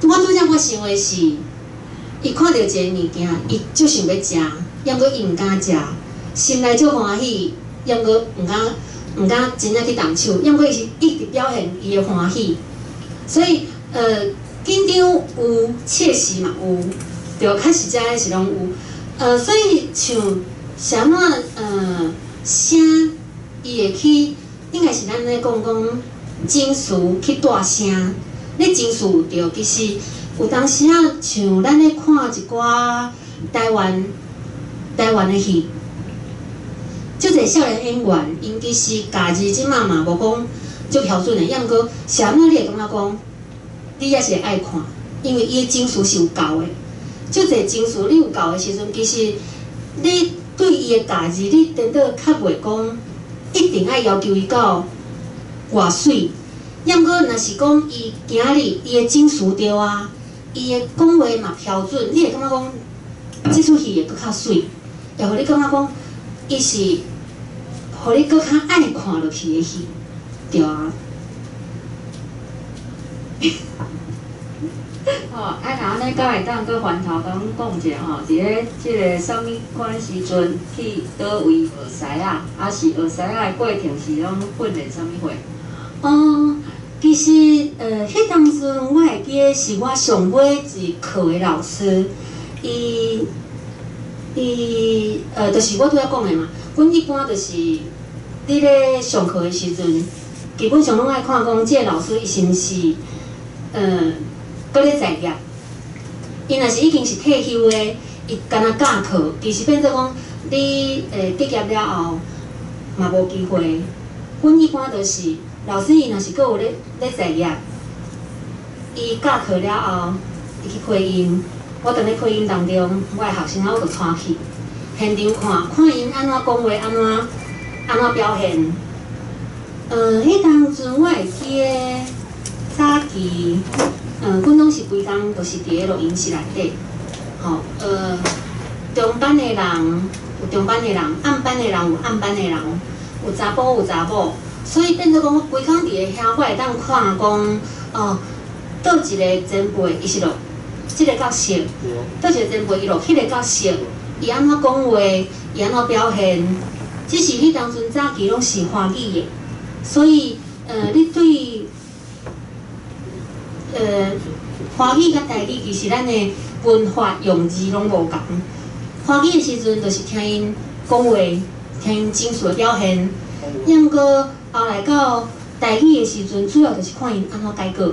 B: 我拄才我想的是，伊看著一个物件，伊足想欲食，抑毋過伊毋敢食，心內足歡喜，抑毋過毋敢真正去動手，抑毋過伊是一直表現伊的歡喜。所以，緊張有，竊喜嘛有，對，較實在是攏有。所以像是按怎聲，伊會去，應該是咱咧講講情緒去帶聲。你情緒有對，其實有當時仔像咱咧看一寡台灣的戲，足濟少年演員，𪜶其實咬字這馬嘛無講足標準的，抑毋過是按怎你會感覺講，你也是會愛看，因為伊的情緒是有夠的。足濟情緒你有夠的時陣，其實你對伊的咬字，你顛倒較袂講，一定愛要求伊到偌媠。抑毋過，若是講伊今仔日伊的情緒對啊，伊的講話嘛標準，你會感覺講，這齣戲會閣較媠，也予你感覺講，伊是予你閣較愛看落去的戲，對啊。
A: 按呢敢會當閣翻頭共阮講一下吼，佇咧這个啥物款時陣去佗位學獅仔，啊是學獅仔的過程是攏訓練啥物貨？
B: 哦，其實，彼當陣我會記得是我上尾一課的老師，伊伊就是我拄仔講的嘛。阮一般就是你咧上課的時陣，基本上攏愛看講，這个老師伊是毋是，閣咧在業。伊若是已經是退休的，伊干焦教課，其實變做講你結業了後嘛無機會。阮一般就是老師伊若是閣有咧在業，伊教課了後，伊去配音，我佇咧配音當中，我的學生仔我就帶去現場看，看𪜶按怎講話，按怎按怎表現。彼當陣我會記得早期，阮攏是規工都是佇咧錄音室內底，吼，中班的人有中班的人，暗班的人有暗班的人，有查埔有查某，所以變做講我規工佇咧遐，我會當看講，哦，佗一个前輩伊是錄這个角色，佗一个前輩伊錄彼个角色，伊按怎講話，伊按怎表現，只是彼當陣早期攏是華語的，所以，你對，華語佮台語其實咱的文化用字攏無仝。華語的時陣，就是聽𪜶講話，聽𪜶情緒的表現。抑毋過後來到台語的時陣，主要就是看𪜶按怎改稿。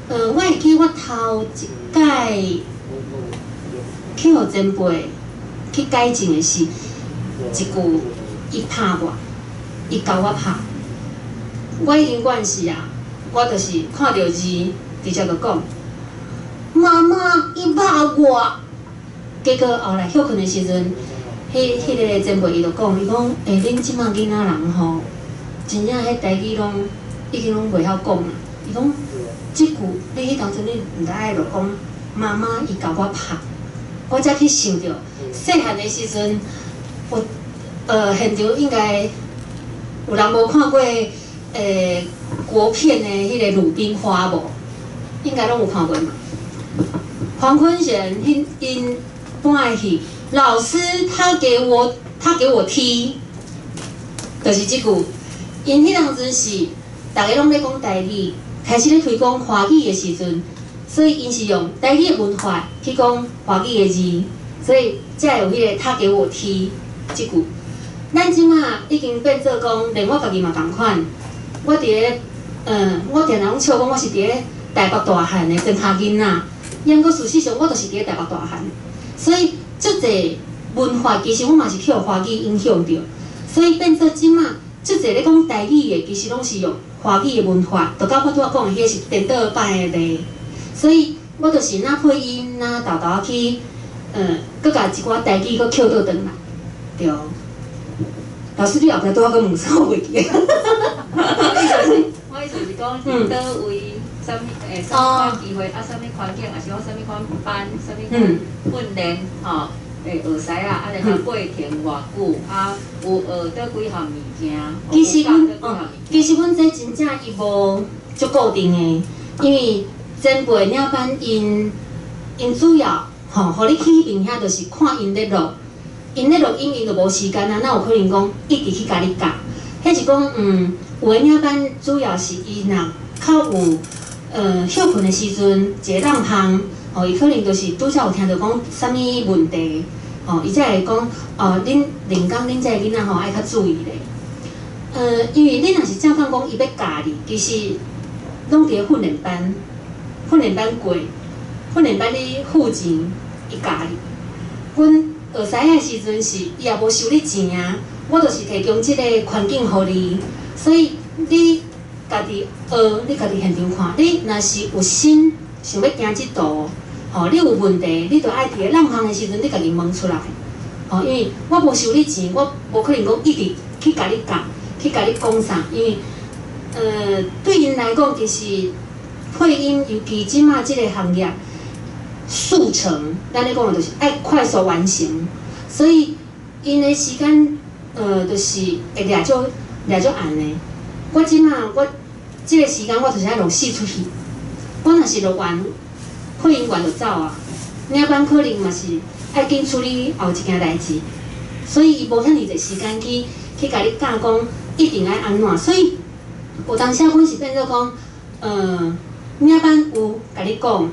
B: 我會記我頭一擺去予前輩去改正的是一句，伊拍我，伊教我拍。我已經慣勢啊，我就是看著字，直接就講，媽媽，伊拍我。結果後來歇睏的時陣，彼個前輩伊就講，伊講，欸，恁這馬囡仔人吼，真正彼台語攏已經攏袂曉講啊。伊講，這句你彼當陣你毋知愛落講，媽媽伊共我拍，我才去想著，細漢的時陣，有現場應該有人無看過國片的彼个魯冰花無？應該攏有看過嘛。黃坤賢彼𪜶扮的戲，老師他給我踢，就是這句。𪜶彼當陣是逐家攏咧講台語，開始咧推廣華語的時陣，所以𪜶是用台語的文化去講華語的字，所以才會有彼個他給我踢這句。咱這馬已經變做講，連我家己嘛仝款。我佇咧，我定定攏笑講，我是佇咧台北大漢的莊跤囡仔，抑毋過事實上我就是佇咧台北大漢，所以足濟文化其實我嘛是去予華語影響著，所以變做這馬足濟咧講台語的，其實攏是用華語的文化，就佮我拄仔講的彼個是顛倒擺的例，所以我就是若配音，若沓沓仔去，閣共一寡台語閣抾倒轉來，對。老師，你後壁拄仔閣問啥？我袂記。
A: 我意思是講，佗位啥物啥物款機會啊，啥物環境，抑是講啥物款班，啥物款訓練，吼，學獅仔，啊，然後過程偌久，啊，有學佗幾項物件。
B: 其實阮這真正伊無足固定的，因為前輩領班𪜶主要吼，予你去彼邊遐，就是看𪜶咧錄，𪜶咧錄音，𪜶就無時間啊，哪有可能講一直去共你教？彼是講，有的領班主要是伊若較有歇睏的時陣，一個空檔，吼，伊可能就是拄才有聽著講啥物問題，吼，伊才會講，哦，恁靈剛恁這个囡仔吼愛較注意咧。因為你若是正講講伊欲教你，其實攏佇咧訓練班，訓練班過，訓練班你付錢，伊教你。阮學獅仔的時陣是，伊也無收你錢啊，我就是提供這個環境予你，所以你家己學，你家己現場看，你若是有心想欲行這途，吼，你有問題，你就愛佇咧浪項的時陣，你家己問出來，吼，因為我無收你錢，我無可能講一直去共你教，去共你講啥，因為，對𪜶來講，其實配音，尤其這馬這個行業，速成，咱咧講的就是愛快速完成，所以𪜶的時間，就是會掠足掠足絚的。我這馬我這個時間我就是愛錄四齣戲，我若是錄完，配音員就走啊，領班可能嘛是愛緊處理後一件代誌，所以伊無遐爾濟時間去共你教講一定愛按怎，所以有當時阮是變做講，領班有共你講，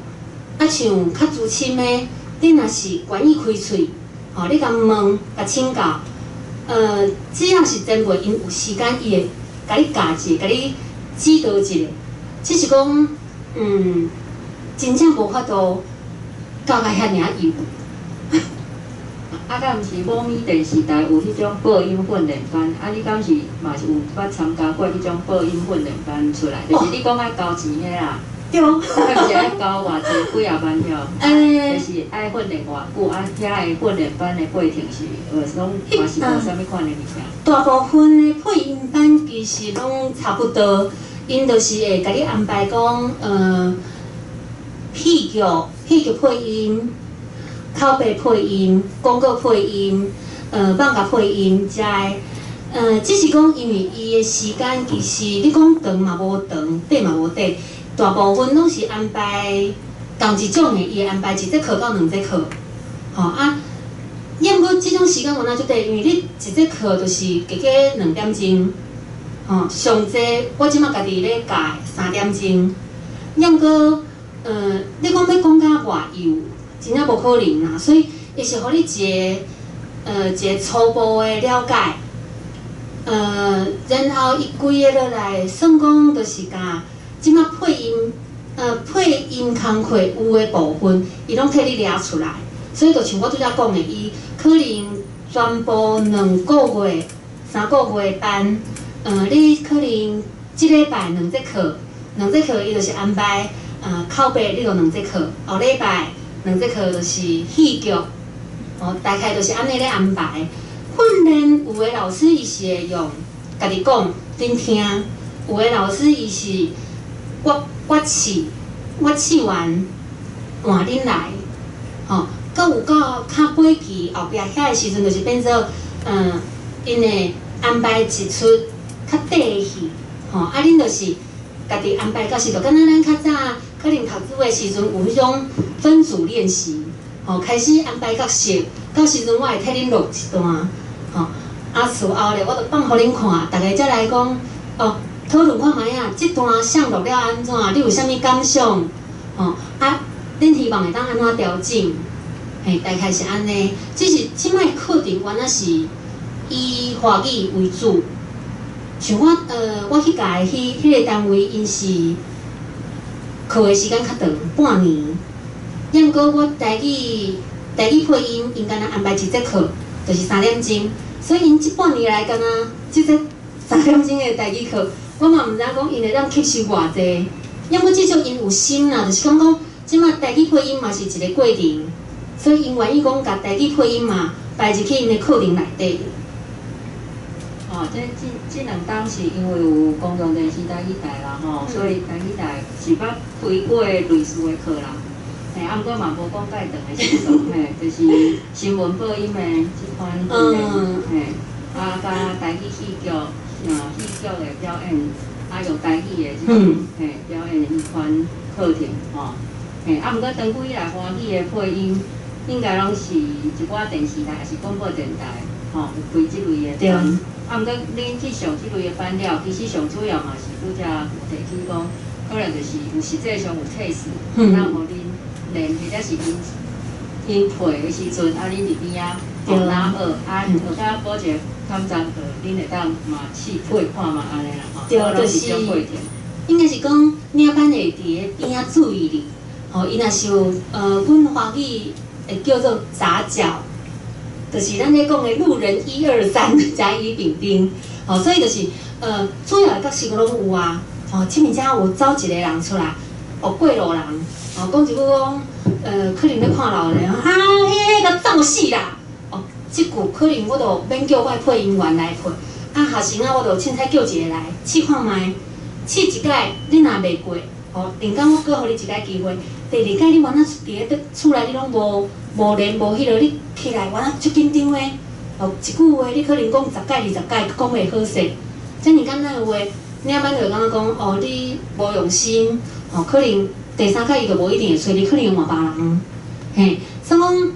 B: 啊像較資深的，你若是願意開喙，吼，你共問、共請教，只要是前輩，𪜶有時間，伊會共你教一下，共你指導一下。只是講，真正無法度教甲遐爾幼。
A: 啊，敢毋是某咪電視台有彼種播音訓練班？啊，你敢是嘛是有捌參加過彼種播音訓練班出來？就是你講愛交錢彼啦。
B: 對。
A: 啊，毋是愛交偌濟幾仔萬遐？就是愛訓練偌久？啊，遐个訓練班的過程是，攏嘛是無啥物款的物件？
B: 大部分的配音班其實攏差不多，𪜶就是會共你安排講，戲劇配音、口白配音、廣告配音、網絡配音遮的，只是講因為伊的時間其實你講長嘛無長，短嘛無短，大部分攏是安排仝一種的，伊會安排一節課到兩節課，吼啊。毋過這種時間有哪足短，因為你一節課就是加加2點鐘，吼，上濟我這馬家己咧教3點鐘。毋過，你講欲講甲偌幼，真正無可能啦。所以，伊是予你一個初步的了解，然後伊規个落來，算講就是共這馬配音工課有的部分，伊攏替你掠出來。所以就像我拄才講的，伊可能全部2個月、3個月班，你可能這禮拜兩節課，兩節課伊就是安排，口白你就兩節課，後禮拜兩節課就是戲劇，哦，大概就是按呢咧安排。訓練有的老師伊是會用家己講，恁聽；有的老師伊是我試，我試完換恁來，吼。閣有到較尾期後壁遐的時陣，就是變做，𪜶會安排一齣較短的戲，吼，啊，恁就是家己安排到時，就敢若咱較早可能讀書的時陣有彼種分組練習，吼，開始安排角色，到時陣我會替恁錄一段，吼，啊，事後咧我就放予恁看，逐家才來講，哦，討論看覓仔，這段啥錄了按怎，你有啥物感想？吼，啊，恁希望會當按怎調整？嘿，大概是按呢，只是這擺課程原來是以華語為主。像我我去教的彼個單位，𪜶是課的時間較長，半年。毋過我台語配音，𪜶敢若安排一節課，就是三點鐘，所以𪜶這半年來敢若這節三點鐘的台語課，我嘛毋知影講𪜶會當吸收偌濟。毋過至少𪜶有心啦，就是講講這擺台語配音嘛是一個過程。所以，𪜶願意講共台語配音嘛擺入去𪜶的課程內底。
A: 哦，這兩冬是因為有公共電視台語台啦吼，所以台語台是捌開過類似的課啦。嘿，啊，毋過嘛無講介長的時數，嘿，就是新聞播音的這款訓練，嘿，啊，佮台語戲劇，戲劇的表演，啊，用台語的這種，嘿，表演的彼款課程，吼，嘿，啊，毋過長久以來，華語的配音應該攏是一寡電視台，抑是廣播電台，吼，有開這類的班。啊，毋過恁去上這類的班了，其實上主要嘛是拄才有提起講，可能就是有實際上有測試，那予恁練，或者是𪜶配的時陣，啊，恁佇邊仔學哪學，啊，學甲補一個坎站，恁會當嘛試配看覓按呢啦，吼。
B: 對，就是應該是講領班會佇咧邊仔注意你，吼，伊若是有，阮華語會叫做雜角，就是咱咧講的路人一二三甲乙丙丁，吼，所以就是主要的角色攏有啊，吼，這物遮有走一個人出來，哦，過路人，哦，講一句講，可能咧看老人，啊，彼个共走死啦，哦，這句可能我就免叫我的配音員來配，啊，學生啊，我就凊彩叫一個來試看覓，試一擺你若袂過，吼，另工我閣予你一擺機會，第二擺你原來佇咧厝內你攏無練無彼落，你起來原來足緊張的，哦，一句話你可能講十擺二十擺講袂好勢，遮爾簡單的話，領班就會感覺講，哦，你無用心，哦，可能第三擺伊就無一定會揣你，可能換別人。嘿，算講，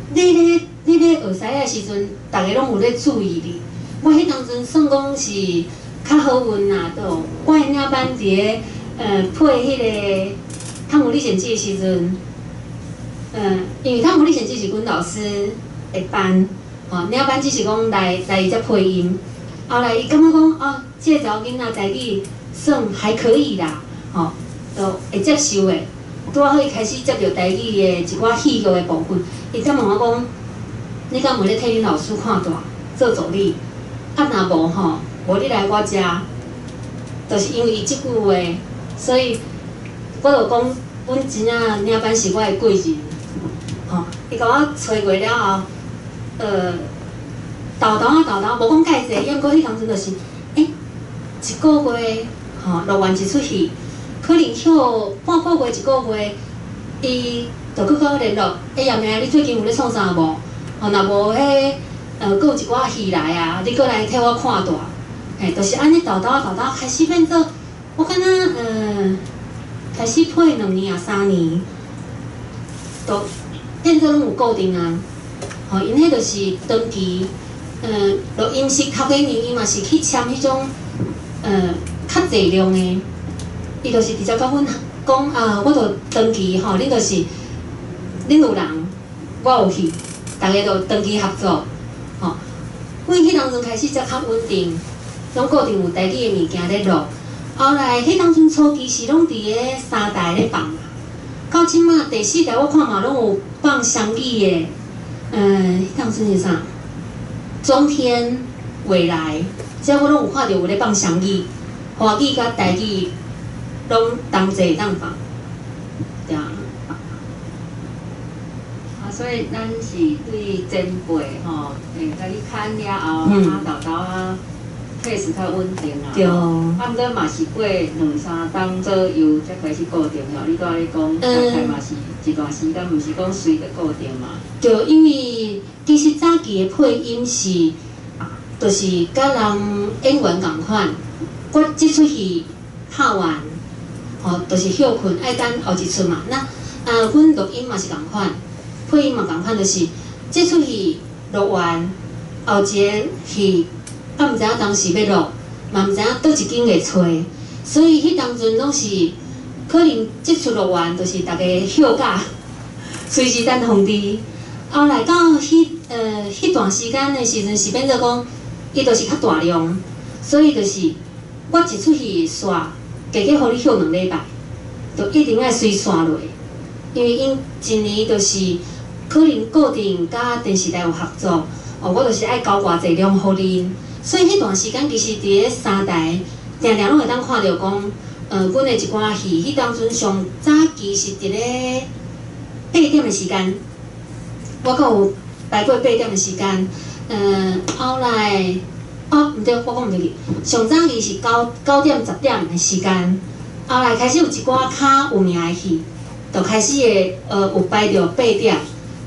B: 你咧學師的時陣，逐家攏有咧注意你。我彼當陣算講是較好運啦，就我的領班佇咧配彼個湯姆歷險記的時陣，因為湯姆歷險記是阮老師的班，吼，領班只是講來伊遮配音。後來伊感覺講，哦，這個查某囡仔台語算還可以啦，吼，就會接受的。拄仔好伊開始接著台語的一寡戲劇的部分，伊才問我講：你敢有咧替恁老師看大做助理？啊，若無吼，無你來我遮，就是因為伊這句話，所以我就講，阮真正領班是我的貴人，吼，伊共我揣過了後，沓沓仔沓沓，無講蓋濟，抑毋過彼當陣就是，一個月吼錄完一齣戲，可能歇半個月一個月，伊就閣佮我聯絡，葉妹，你最近有咧創啥無？吼，若無彼，閣有一寡戲來啊，你閣來替我看大，嘿，就是按呢沓沓沓沓開始變做，我敢若開始配2年啊3年，都變做攏有固定啊，吼，𪜶彼就是長期，錄音室頭幾年伊嘛是去簽彼種，較濟量的，伊就是直接共阮講啊，我就長期吼，恁就是，恁有人，我有戲，逐家就長期合作，吼。阮彼當陣開始才較穩定，攏固定有台語的物件咧錄。後來彼當陣初期是攏佇咧三台咧放，到這馬第四台我看嘛攏有放雙語的，彼當陣是啥？中天、未來，這我攏有看著有咧放雙語，華語佮台語攏同齊會當放，對啊。
A: 啊，所以咱是對前輩吼，共你牽了後，啊，沓沓仔 case 較穩定啦。
B: 對。
A: 啊，毋過嘛是過兩三冬左右才開始固定吼。你拄仔咧講，大概嘛是一段時間，毋是講隨就固定嘛。
B: 對，因為其實早期的配音是，就是佮人演員仝款。我這齣戲拍完，吼，就是歇睏，愛等後一齣嘛。那啊，阮錄音嘛是仝款，配音嘛仝款，就是這齣戲錄完，後一个戲，啊，毋知影當時欲錄，嘛毋知影佗一間會揣，所以彼當陣攏是可能這齣錄完，就是逐家歇假，隨時等通知。後來到彼段時間的時陣，是變做講，伊就是較大量，所以就是我一齣戲煞，加加予你歇2禮拜，就一定愛隨線落，因為𪜶一年就是可能固定佮電視台有合作，哦，我就是愛交偌濟量予恁，所以彼段時間其實佇咧三台，定定攏會當看著講，阮的一寡戲，彼當陣上早期是佇咧8點的時間，我閣有排過八點的時間，後來，哦，毋對，我講毋對去，上早期是9點10點的時間，後來開始有一寡較有名的戲，就開始會有排著八點，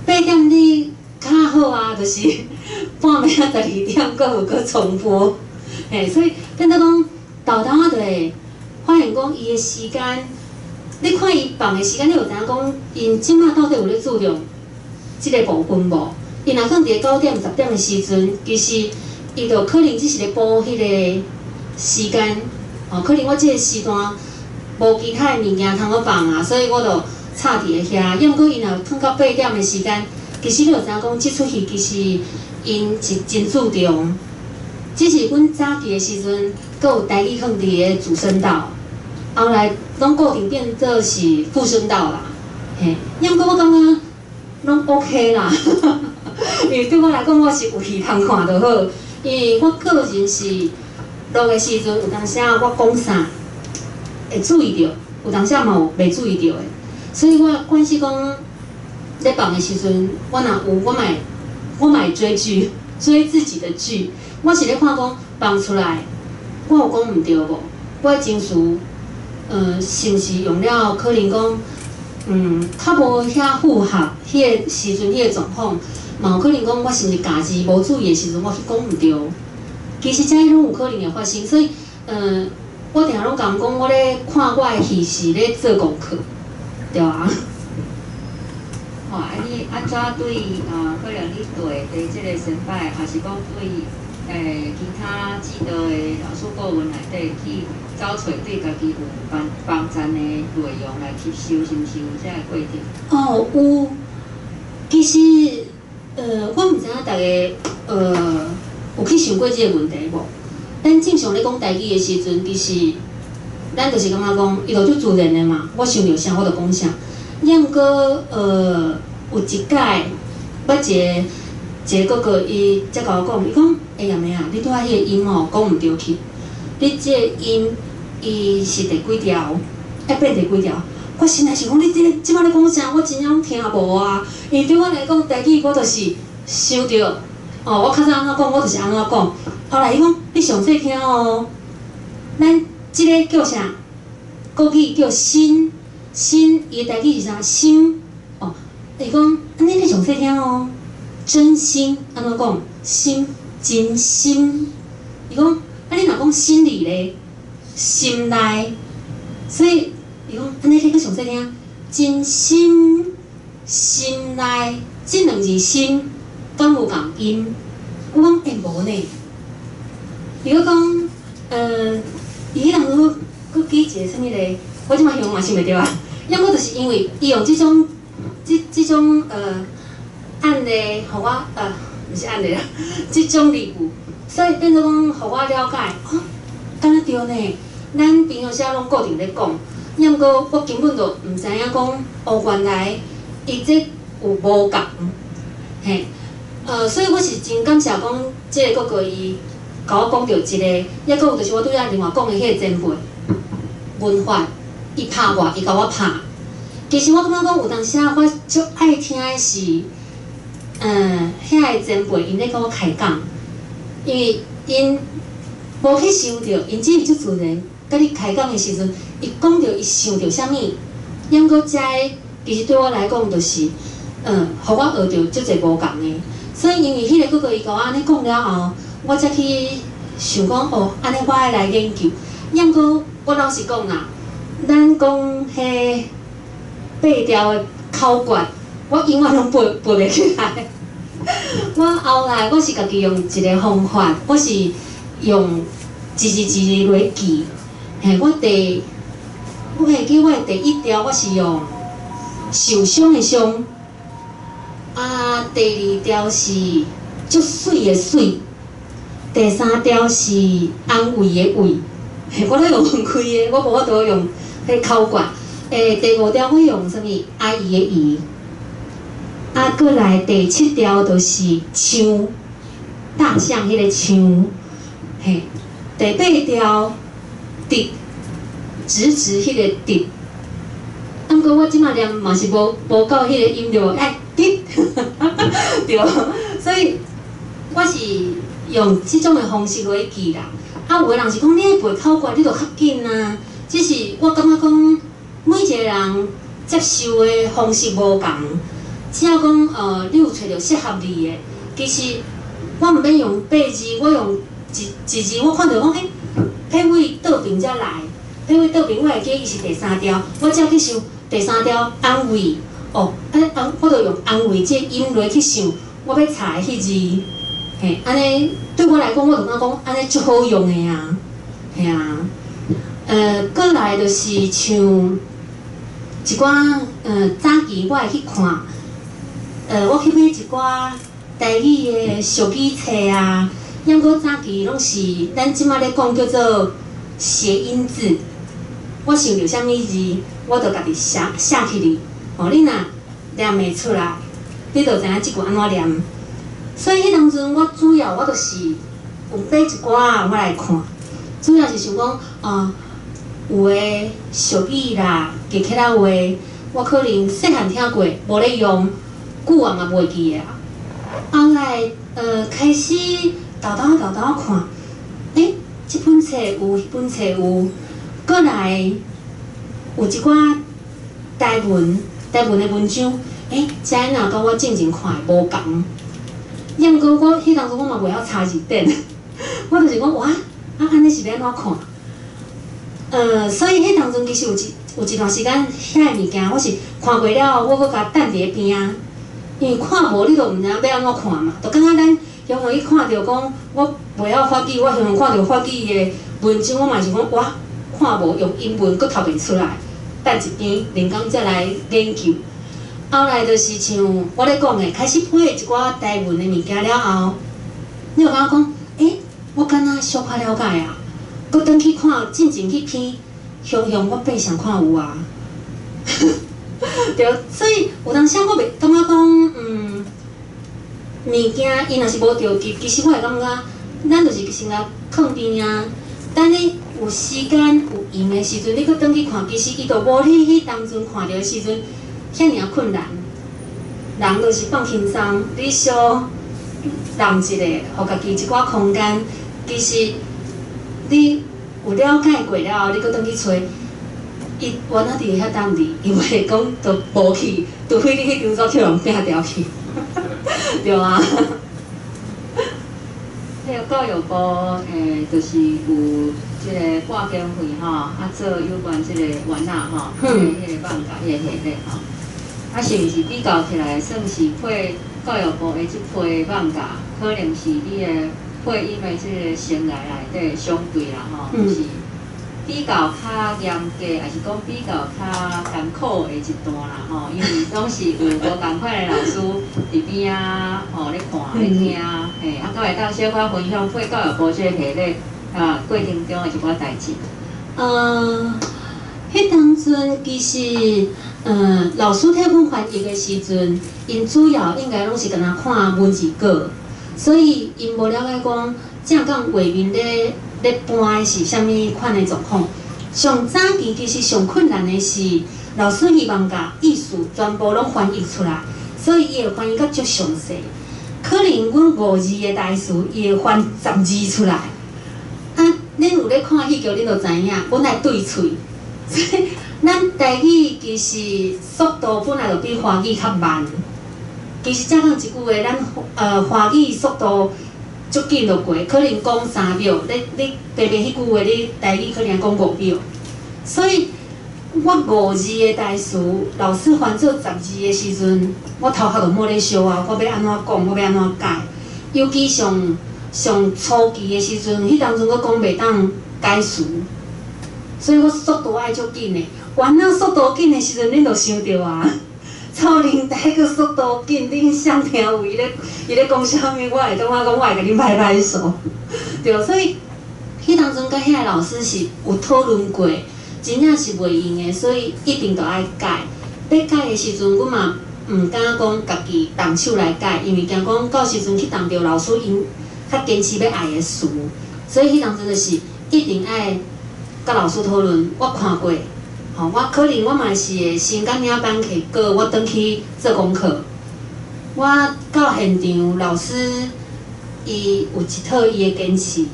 B: 八點你較好啊，就是半暝仔12點閣有閣重播，嘿，所以變做講沓沓仔就會發現講伊的時間，你看伊放的時間，你就知影講𪜶這馬到底有咧注重這个部分無？伊若放佇咧9點10點的時陣，其實伊就可能只是咧補彼个時間，哦，可能我這个時段無其他的物件通好放啊，所以我就插佇咧遐。抑毋過伊若放到八點的時間，其實你就知影講，這齣戲其實𪜶是真注重。只是阮早期的時陣，閣有台語放佇咧主聲道，後來攏固定變做是副聲道啦。嘿，抑毋過我感覺攏 OK 啦，因為對我來講，我是有戲通看就好。因為我個人是錄的時陣，有當時仔我講啥會注意著，有當時仔嘛有袂注意著的，所以我慣勢講咧放的時陣，我若有我嘛會追劇，追自己的劇。我是咧看講放出來，我有講毋對無？我的情緒，是毋是用了可能講，較無遐符合彼个時陣彼個狀況，嘛有可能講我是毋是咬字無注意的時陣，我去講毋對。其實這攏有可能會發生，所以，我定攏共講，我咧看我的戲是咧做功課，對啊。
A: 吼，啊你按怎對啊？可能你對佇這个先輩，抑是講對其他指導的老師顧問內底去找揣對家己有幫幫贊的內容來吸收，是毋是有這个過程？
B: 哦，有。其實，我毋知影逐家有去想過這个問題無？咱正常咧講台語的時陣，其實咱就是感覺講，伊就足自然的嘛。我想著啥，我就講啥。抑毋過，有一擺，捌一個一個哥哥，伊才共我講，伊講：欸，阿妹啊，你拄仔彼个音吼講毋對去，你這个音伊是第幾調？愛變第幾調？我心內想講，你這這擺咧講啥？我真正攏聽無啊！因為對我來講，台語我就是想著，哦，我較早按怎講，我就是按怎講。後來伊講，你詳細聽哦，咱這个叫啥？國語叫心，心伊的台語是啥？心，哦，伊講，按呢你詳細聽哦，真心按怎講？心，真心。伊講，啊你若講心裡咧，心內，所以伊講，按呢你閣詳細聽，真心，心內，這兩字心，敢有仝音？我講欸無呢。伊閣講，伊彼當陣閣舉一个啥物例？我這擺形容嘛想袂著啊。抑閣就是因為伊用這種這種案例，予我毋是案例啦，這種例句，所以變做講，予我了解，哦，敢若對呢？咱平常時攏固定咧講，抑毋過我根本就毋知影講，哦，原來伊這有無仝，嘿，所以我是真感謝講，這个哥哥伊共我講著一个，抑閣有就是我拄才另外講的彼个前輩，文法，伊拍我，伊共我拍。其實我感覺講有當時啊，我足愛聽的是，遐个前輩𪜶咧共我開講，因為𪜶無去想著，𪜶只是足自然，共你開講的時陣，伊講著伊想著啥物，抑毋過遮个其實對我來講就是，予我學著足濟無仝的。所以因為彼個哥哥伊共我按呢講了後，我才去想講哦，按呢我愛來研究。抑毋過我老實講啦，咱講彼八條的口訣，我永遠攏背背袂起來。我後來我是家己用一个方法，我是用一字一字來記。嘿，我會記我的第一條我是用受傷的傷，啊，第二條是足媠的媠，第三條是安慰的慰。嘿，我咧用分開的，我無法度用彼口訣。第五條我用啥物？阿姨的姨。啊，閣來第七條就是象，大象彼個象。嘿，第八條直，直直彼個直。啊，毋過我這擺念嘛是無夠彼个音調，愛直，對。所以我是用這種的方式來記啦。啊，有的人是講你愛背口訣，你就較緊啊。只是我感覺講，每一個人接受的方式無仝，只要講你有揣著適合你的。其實我毋免用八字，我用一一字，我看著講，欸，彼位倒爿才來，彼位倒爿我會記伊是第三條，我才去想第三條安慰，哦，啊，我就用安慰這個音來去想，我欲查的彼字，嘿，按呢對我來講，我就感覺講按呢足好用的啊，嘿啊，閣來就是像一寡早期我會去看，我去買一寡台語的俗語冊啊，抑毋過早期攏是咱這擺咧講叫做諧音字，我想著啥物字，我就家己寫寫起來。哦，你若念會出來，你就知影這句按怎念。所以彼當陣我主要我就是有買一寡我來看，主要是想講，有的俗語啦、客家話，我可能細漢聽過，無咧用，久啊嘛袂記得啊。後來，開始沓沓沓沓看，欸，這本冊有，彼本冊有，閣來有一寡台文的文章，欸，這若佮我進前看的無仝。抑毋過我彼當陣我嘛袂曉查字典，我就是講哇，啊按呢是欲按怎看？所以彼當陣其實有一段時間，遐个物件我是看過了後，我閣共等佇咧邊仔，因為看無你就毋知影欲按怎看嘛，就感覺咱雄雄去看著講，我袂曉法語，我雄雄看著法語的文章，我嘛是講哇，看無用英文閣讀袂出來，等一邊，另工才來研究。後來就是像我咧講的，開始配一寡台文的物件了後，你就感覺講，欸，我敢若小可了解啊，閣轉去看進前彼篇，雄雄我爬上看有啊，對，所以有當時我袂感覺講，物件伊若是無著急，其實我會感覺，咱就是先共囥邊啊，等你有時間有閒的時陣，你閣轉去看，其實伊就無你彼當陣看著的時陣遐爾仔困難。人就是放輕鬆，你小讓一下，予家己一寡空間，其實你有了解過了後，你閣轉去揣，伊原來佇遐等你，伊袂講就無去，除非你彼張紙予人拚掉去，對啊。
A: 彼个教育部就是有這个撥經費吼，啊做有關這個原仔吼，彼个艋舺彼个系列吼，啊是毋是比較起來，算是配教育部的這批艋舺，可能是你的配音的這个生涯內底相對啦吼，是比較較嚴格，抑是講比較較艱苦的一段啦吼，因為攏是有無仝款的老師佇邊仔吼咧看咧聽，嘿，啊，敢會當小可分享配教育部這個系列啊過程中的一寡代誌？
B: 彼當陣其實，老師替阮翻譯的時陣，𪜶主要應該攏是敢若看文字稿，所以𪜶無了解講正港畫面咧搬的是啥物款的狀況。上早期其實上困難的是，老師希望共意思全部攏翻譯出來，所以伊會翻譯甲足詳細。可能阮五字的台詞，伊會翻十字出來。啊，恁有咧看戲劇，恁就知影，阮愛對喙，所以咱台語其實速度本來就比華語較慢。其實正講一句話，咱華語速度足緊就過，可能講3秒，你白白彼句話，你台語可能講5秒。所以我五字的台詞，老師翻做十字的時陣，我頭殼就摸咧燒啊！我欲按怎講，我欲按怎改？尤其上上初期的時陣，彼當陣閣講袂當改詞，所以我速度愛足緊的。原來速度緊的時陣，恁就想著啊。臭奶台閣速度緊，恁想聽有伊咧講啥物，我會感覺講我會共恁拍拍手，對，所以彼當陣佮遐个老師是有討論過，真正是袂用的，所以一定著愛改。欲改的時陣，阮嘛毋敢講家己動手來改，因為驚講到時陣去動著老師𪜶較堅持欲愛的詞，所以彼當陣就是一定愛佮老師討論。我看過。吼，我可能我嘛是會先共領版摕稿，我轉去做功課。我到現場，老師伊有一套伊的堅持，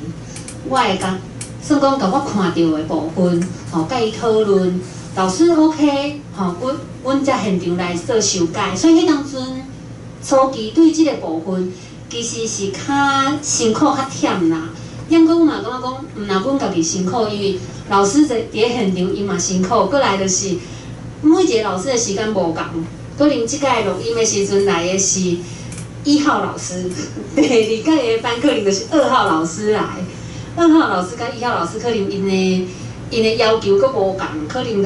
B: 我會共算講共我看著的部分，吼，共伊討論，老師 OK，吼，阮才現場來做修改。所以彼當陣初期對這个部分，其實是較辛苦、較忝啦。毋過阮嘛感覺講，毋若阮家己辛苦，因為老師佇咧現場，伊嘛辛苦。過來就是每一個老師的時間無仝，可能這擺錄音的時陣來的是1號老師，第二擺的班可能就是2號老師來。2號老師佮1號老師可能𪜶的要求閣無仝，可能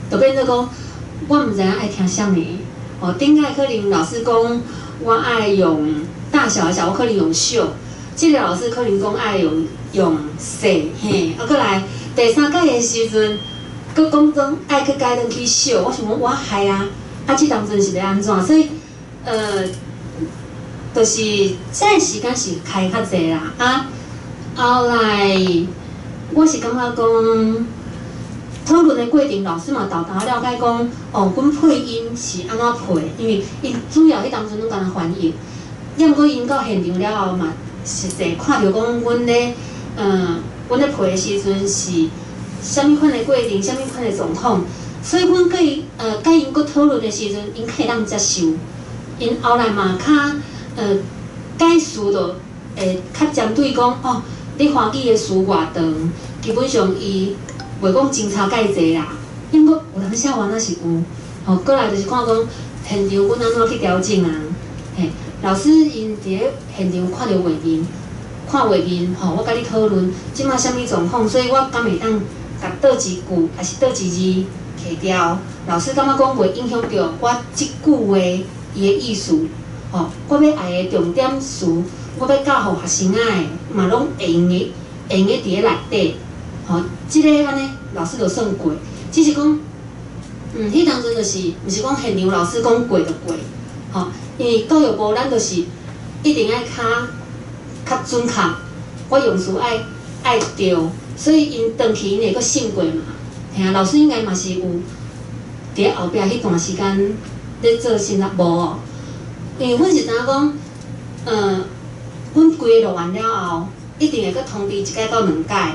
B: 就變做講，我毋知影愛聽啥物。哦，頂擺可能老師講我愛用大小的小，我可能用小。這個老師可能講愛用細，嘿，啊，閣來第三擺的時陣，閣講講愛去改轉去小，我想講我害啊，啊，這當陣是欲按怎？所以，就是這個時間是開較濟啦，啊，後來我是感覺講討論的過程，老師嘛沓沓了解講，哦，阮配音是按怎配，因為𪜶主要彼當陣攏干焦翻譯，毋過𪜶到現場了後嘛，實際看著講，阮咧配的時陣是啥物款的過程，啥物款的狀況，所以阮佮伊，佮𪜶閣討論的時陣，𪜶較會當接受。𪜶後來嘛較，解釋就會較針對講，哦，你華語的詞偌長，基本上伊袂講真差蓋濟啦。毋過有當時原來是有，吼，過來就是看講現場阮按怎去調整啊。嘿，老師𪜶佇咧現場看著畫面，看畫面，吼，我佮你討論這馬啥物狀況，所以我敢會當共佗一句，抑是佗一字去掉。老師感覺講袂影響著我這句話伊的意思，吼，我欲愛的重點詞，我欲教予學生仔的，嘛攏會用的，會用的佇咧內底，吼，這个按呢，老師就算過。只是講，彼當陣就是，毋是講現場老師講過就過，吼，因為教育部咱就是一定愛較較準確，我用詞愛愛對，所以𪜶轉去𪜶會閣審過嘛。嘿啊，老師應該嘛是有佇咧後壁彼段時間咧做審查無哦？因為阮是知影講，阮規个錄完了後，一定會閣通知一擺到兩擺，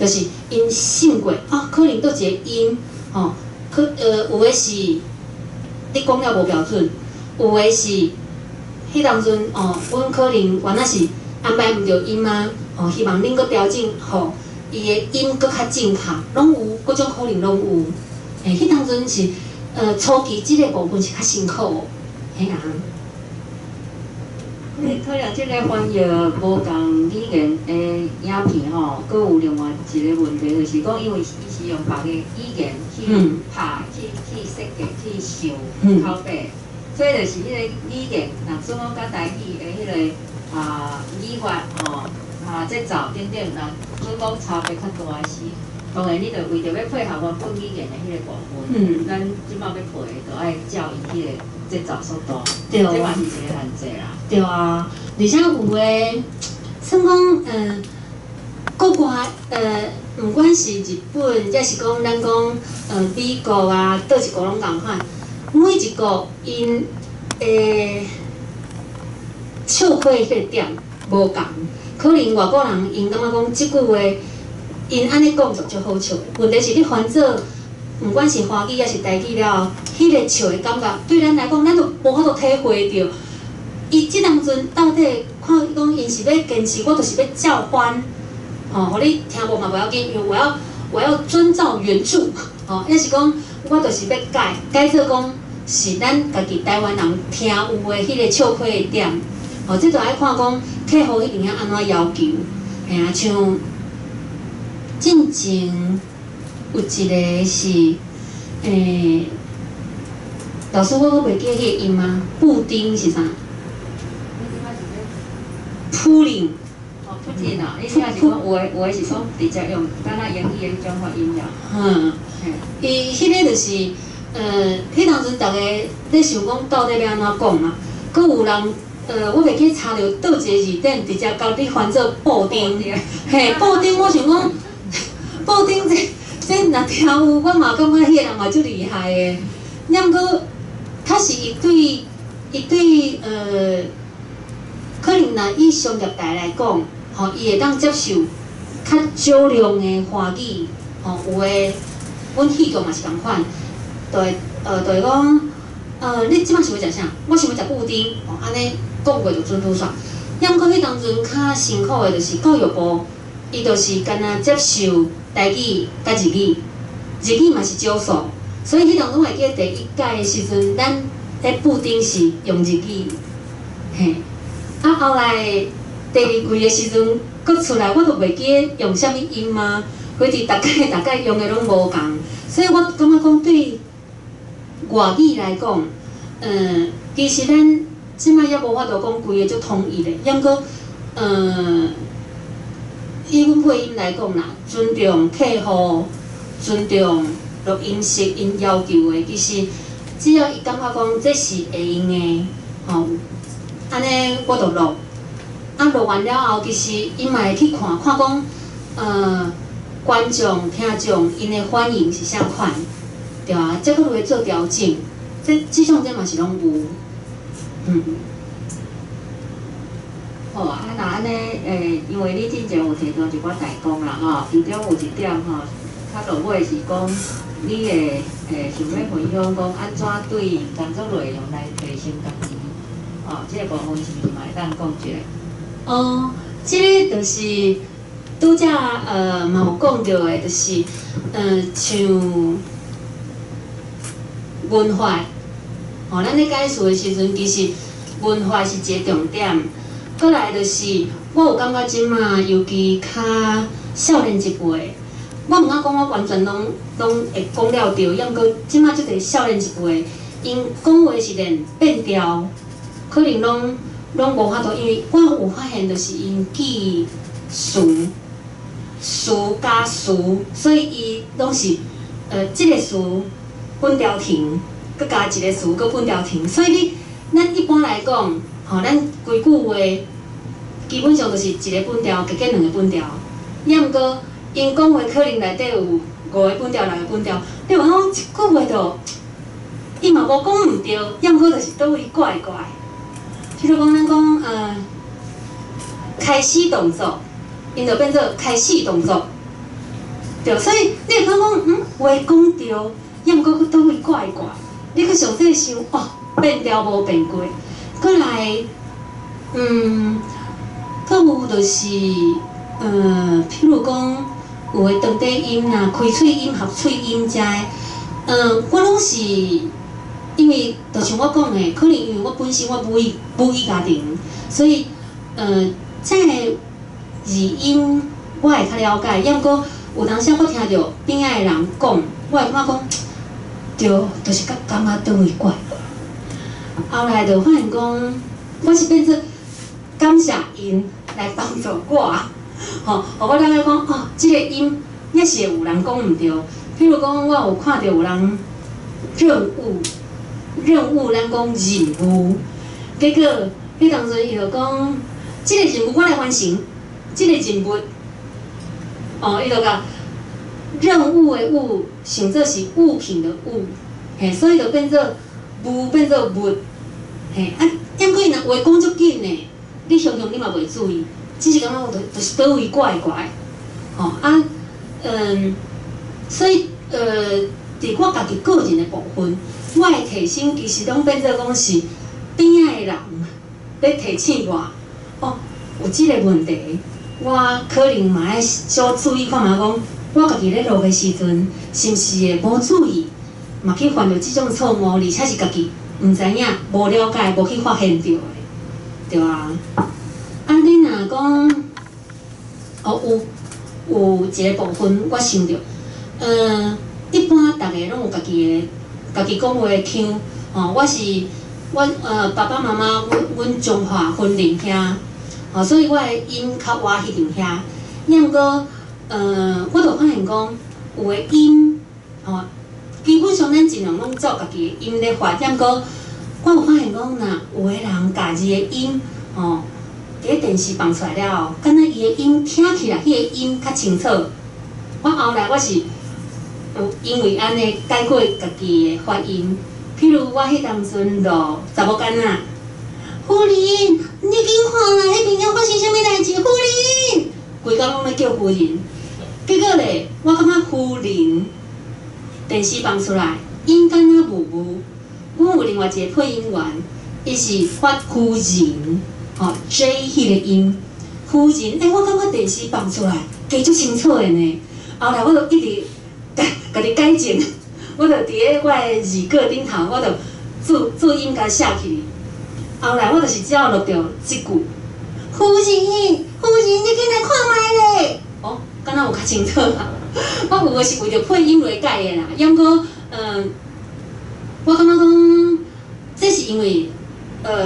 B: 就是𪜶審過，啊，可能佗一个音，吼，可有的是你講了無標準，有的是彼當陣哦，阮可能原來是安排毋著音啊，哦，希望恁閣調整，予伊的音閣較正確，攏有各種可能攏有。欸，彼當陣是初期這个部分是較辛苦，嘿啊。
A: 可能這个翻譯無仝語言的影片吼，閣有另外一个問題，就是講因為伊是用別个語言去拍、去去設計、去想口白，所以就是彼个語言，若準講佮台語的彼个語法吼節奏等等，若準講差別較大時，當然你著為著欲配合原本語言的彼个部分，咱這擺欲配的，著愛照伊彼個節奏速度，這嘛是一个限制啦。
B: 對啊，而且有的算講，國外，毋管是日本，抑是講咱講，美國啊，佗一國攏仝款，每一國𪜶的笑詼彼個點無仝，可能外國人𪜶感覺講這句話，𪜶按呢講就足好笑。問題是你翻做，毋管是華語抑是台語了後，彼個笑的感覺對咱來講，咱就無法度體會著。伊這當陣到底看伊講，𪜶是欲堅持，我就是欲照翻，吼，予你聽無嘛無要緊，因為我要遵照原著，吼，抑是講我就是欲改，改做講是咱家己台灣人聽有的彼個笑詼的點，吼，這就愛看講客戶彼邊按怎要求，嘿啊，像進前有一个是，老師我閣袂記彼个音啊，布丁是啥？鋪林。
A: 哦，普丁啊，你聽是講有的是講直接用敢若英語的彼種發音啦。
B: 伊彼个就是，彼當陣逐家咧想講到底欲按怎講嘛，閣有人，我袂記查著佗一个字典，直接共你翻做布丁。嘿，布丁，我想講，布丁這這若聽有，我嘛感覺彼个人嘛足厲害的。毋過，確實伊對可能若以商業台來講，吼，伊會當接受較少量的華語，吼，有的，阮戲劇嘛是仝款，就會講，你這擺想欲食啥？我想欲食布丁，吼，按呢講過就準拄煞。抑毋過彼當陣較辛苦的，就是教育部，伊就是干焦接受台語佮日語，日語嘛是少數，所以彼當陣我會記得第一屆的時陣，咱彼布丁是用日語，嘿。啊，後來第二季的時陣，閣出來，我都袂記得用啥物音啊，反正逐擺逐擺用的攏無仝，所以我感覺講對外語來講，其實咱這擺猶無法度講規个足統一的，抑毋過，以阮配音來講啦，尊重客戶，尊重錄音室𪜶要求的，其實只要伊感覺講這是會用的，吼。按呢，我就錄，啊錄完了後，其實𪜶嘛會去看看講，觀眾、聽眾𪜶的反應是啥款，對啊，才閣會做調整，這這種這嘛是攏有，
A: 好啊，若按呢，因為你進前有提到一寡代工啦，吼，其中有一點吼，較落尾是講你會想欲分享講按怎對工作內容來提升家己。哦，這個部分是毋是嘛會當講一下？
B: 哦，這個就是拄才嘛有講著的，就是，像文法，吼，咱咧解詞的時陣，其實文法是一個重點。閣來就是，我有感覺這馬，尤其較少年一輩，我毋敢講我完全攏會講了對，抑毋過這馬足濟少年一輩，𪜶講話是連變調，可能攏無法度，因為我有發現，就是𪜶記詞，詞加詞，所以伊攏是這个詞分調停，閣加一個詞閣分調停，所以你咱一般來講，吼，咱規句話基本上就是一個分調，加減兩個分調。抑毋過𪜶講話可能內底有五個分調、六個分調，你有講一句話就，伊嘛無講毋對，抑毋過就是佗位怪怪。譬如講，咱講開始動作，𪜶就變做開始動作，對，所以你會感覺講，話講對，抑毋過佗位怪怪。你去詳細想，哦，變調無變過。閣來，閣有就是，譬如講，有的長短音啦，開喙音、合喙音遮的，我攏是因為，就像我講的，可能因為我本身我母語家庭，所以，這个字音我會較了解。抑毋過有當時我聽著邊仔的人講，我會感覺講，對，就是較感覺佗位怪怪。後來就發現講，我是變做感謝𪜶來幫助我，吼，予我了解講，哦，這个音也是會有人講毋對。譬如講，我有看著有人任務，任務咱講任務，結果彼當陣伊就講，這个任務我來完成，這个任務，哦，伊就共任務的務想做是物品的物，嘿，所以就變做務變做物，嘿，啊，毋過伊若話講足緊的，你常常你嘛袂注意，只是感覺就是佗位怪怪，吼啊，所以佇我家己個人的部分，我的提醒其實攏變做講是邊仔的人咧提醒我，哦，有這个問題，我可能嘛愛小注意看覓講，我家己咧錄的時陣，是毋是會無注意，嘛去犯著這種錯誤，而且是家己毋知影、無了解、無去發現著的，對啊。啊，你若講，哦，有一个部分我想著，一般逐个攏有家己的、家己講話的腔，吼，我是阮爸爸媽媽，阮彰化雲林遐，吼，所以我的音較倚彼邊遐。抑毋過，我就發現講，有的音，吼，基本上咱盡量攏照家己的音咧發，抑毋過，我有發現講，若有的人共字的音，吼，佇咧電視放出來了後，敢若伊的音聽起來，彼个音較清楚。我後來我是有因為按呢改過家己的發音，譬如我彼當陣錄查某囡仔，夫人，你緊看啦，彼邊遐發生啥物代誌？夫人，規工攏咧叫夫人，結果咧，我感覺夫人電視放出來，音敢若霧霧。阮有另外一個配音員，伊是發夫人，吼 J 彼个音，夫人，欸，我感覺電視放出來，加足清楚的呢。後來我就一直共家己改正，我就佇咧我的字稿頂頭，我就注音共寫起。後來我就是只要錄著這句，夫人，夫人，你緊來看覓咧。哦，敢若有較清楚啊？我有的是為著配音來改的啦，抑毋過，我感覺講，這是因為，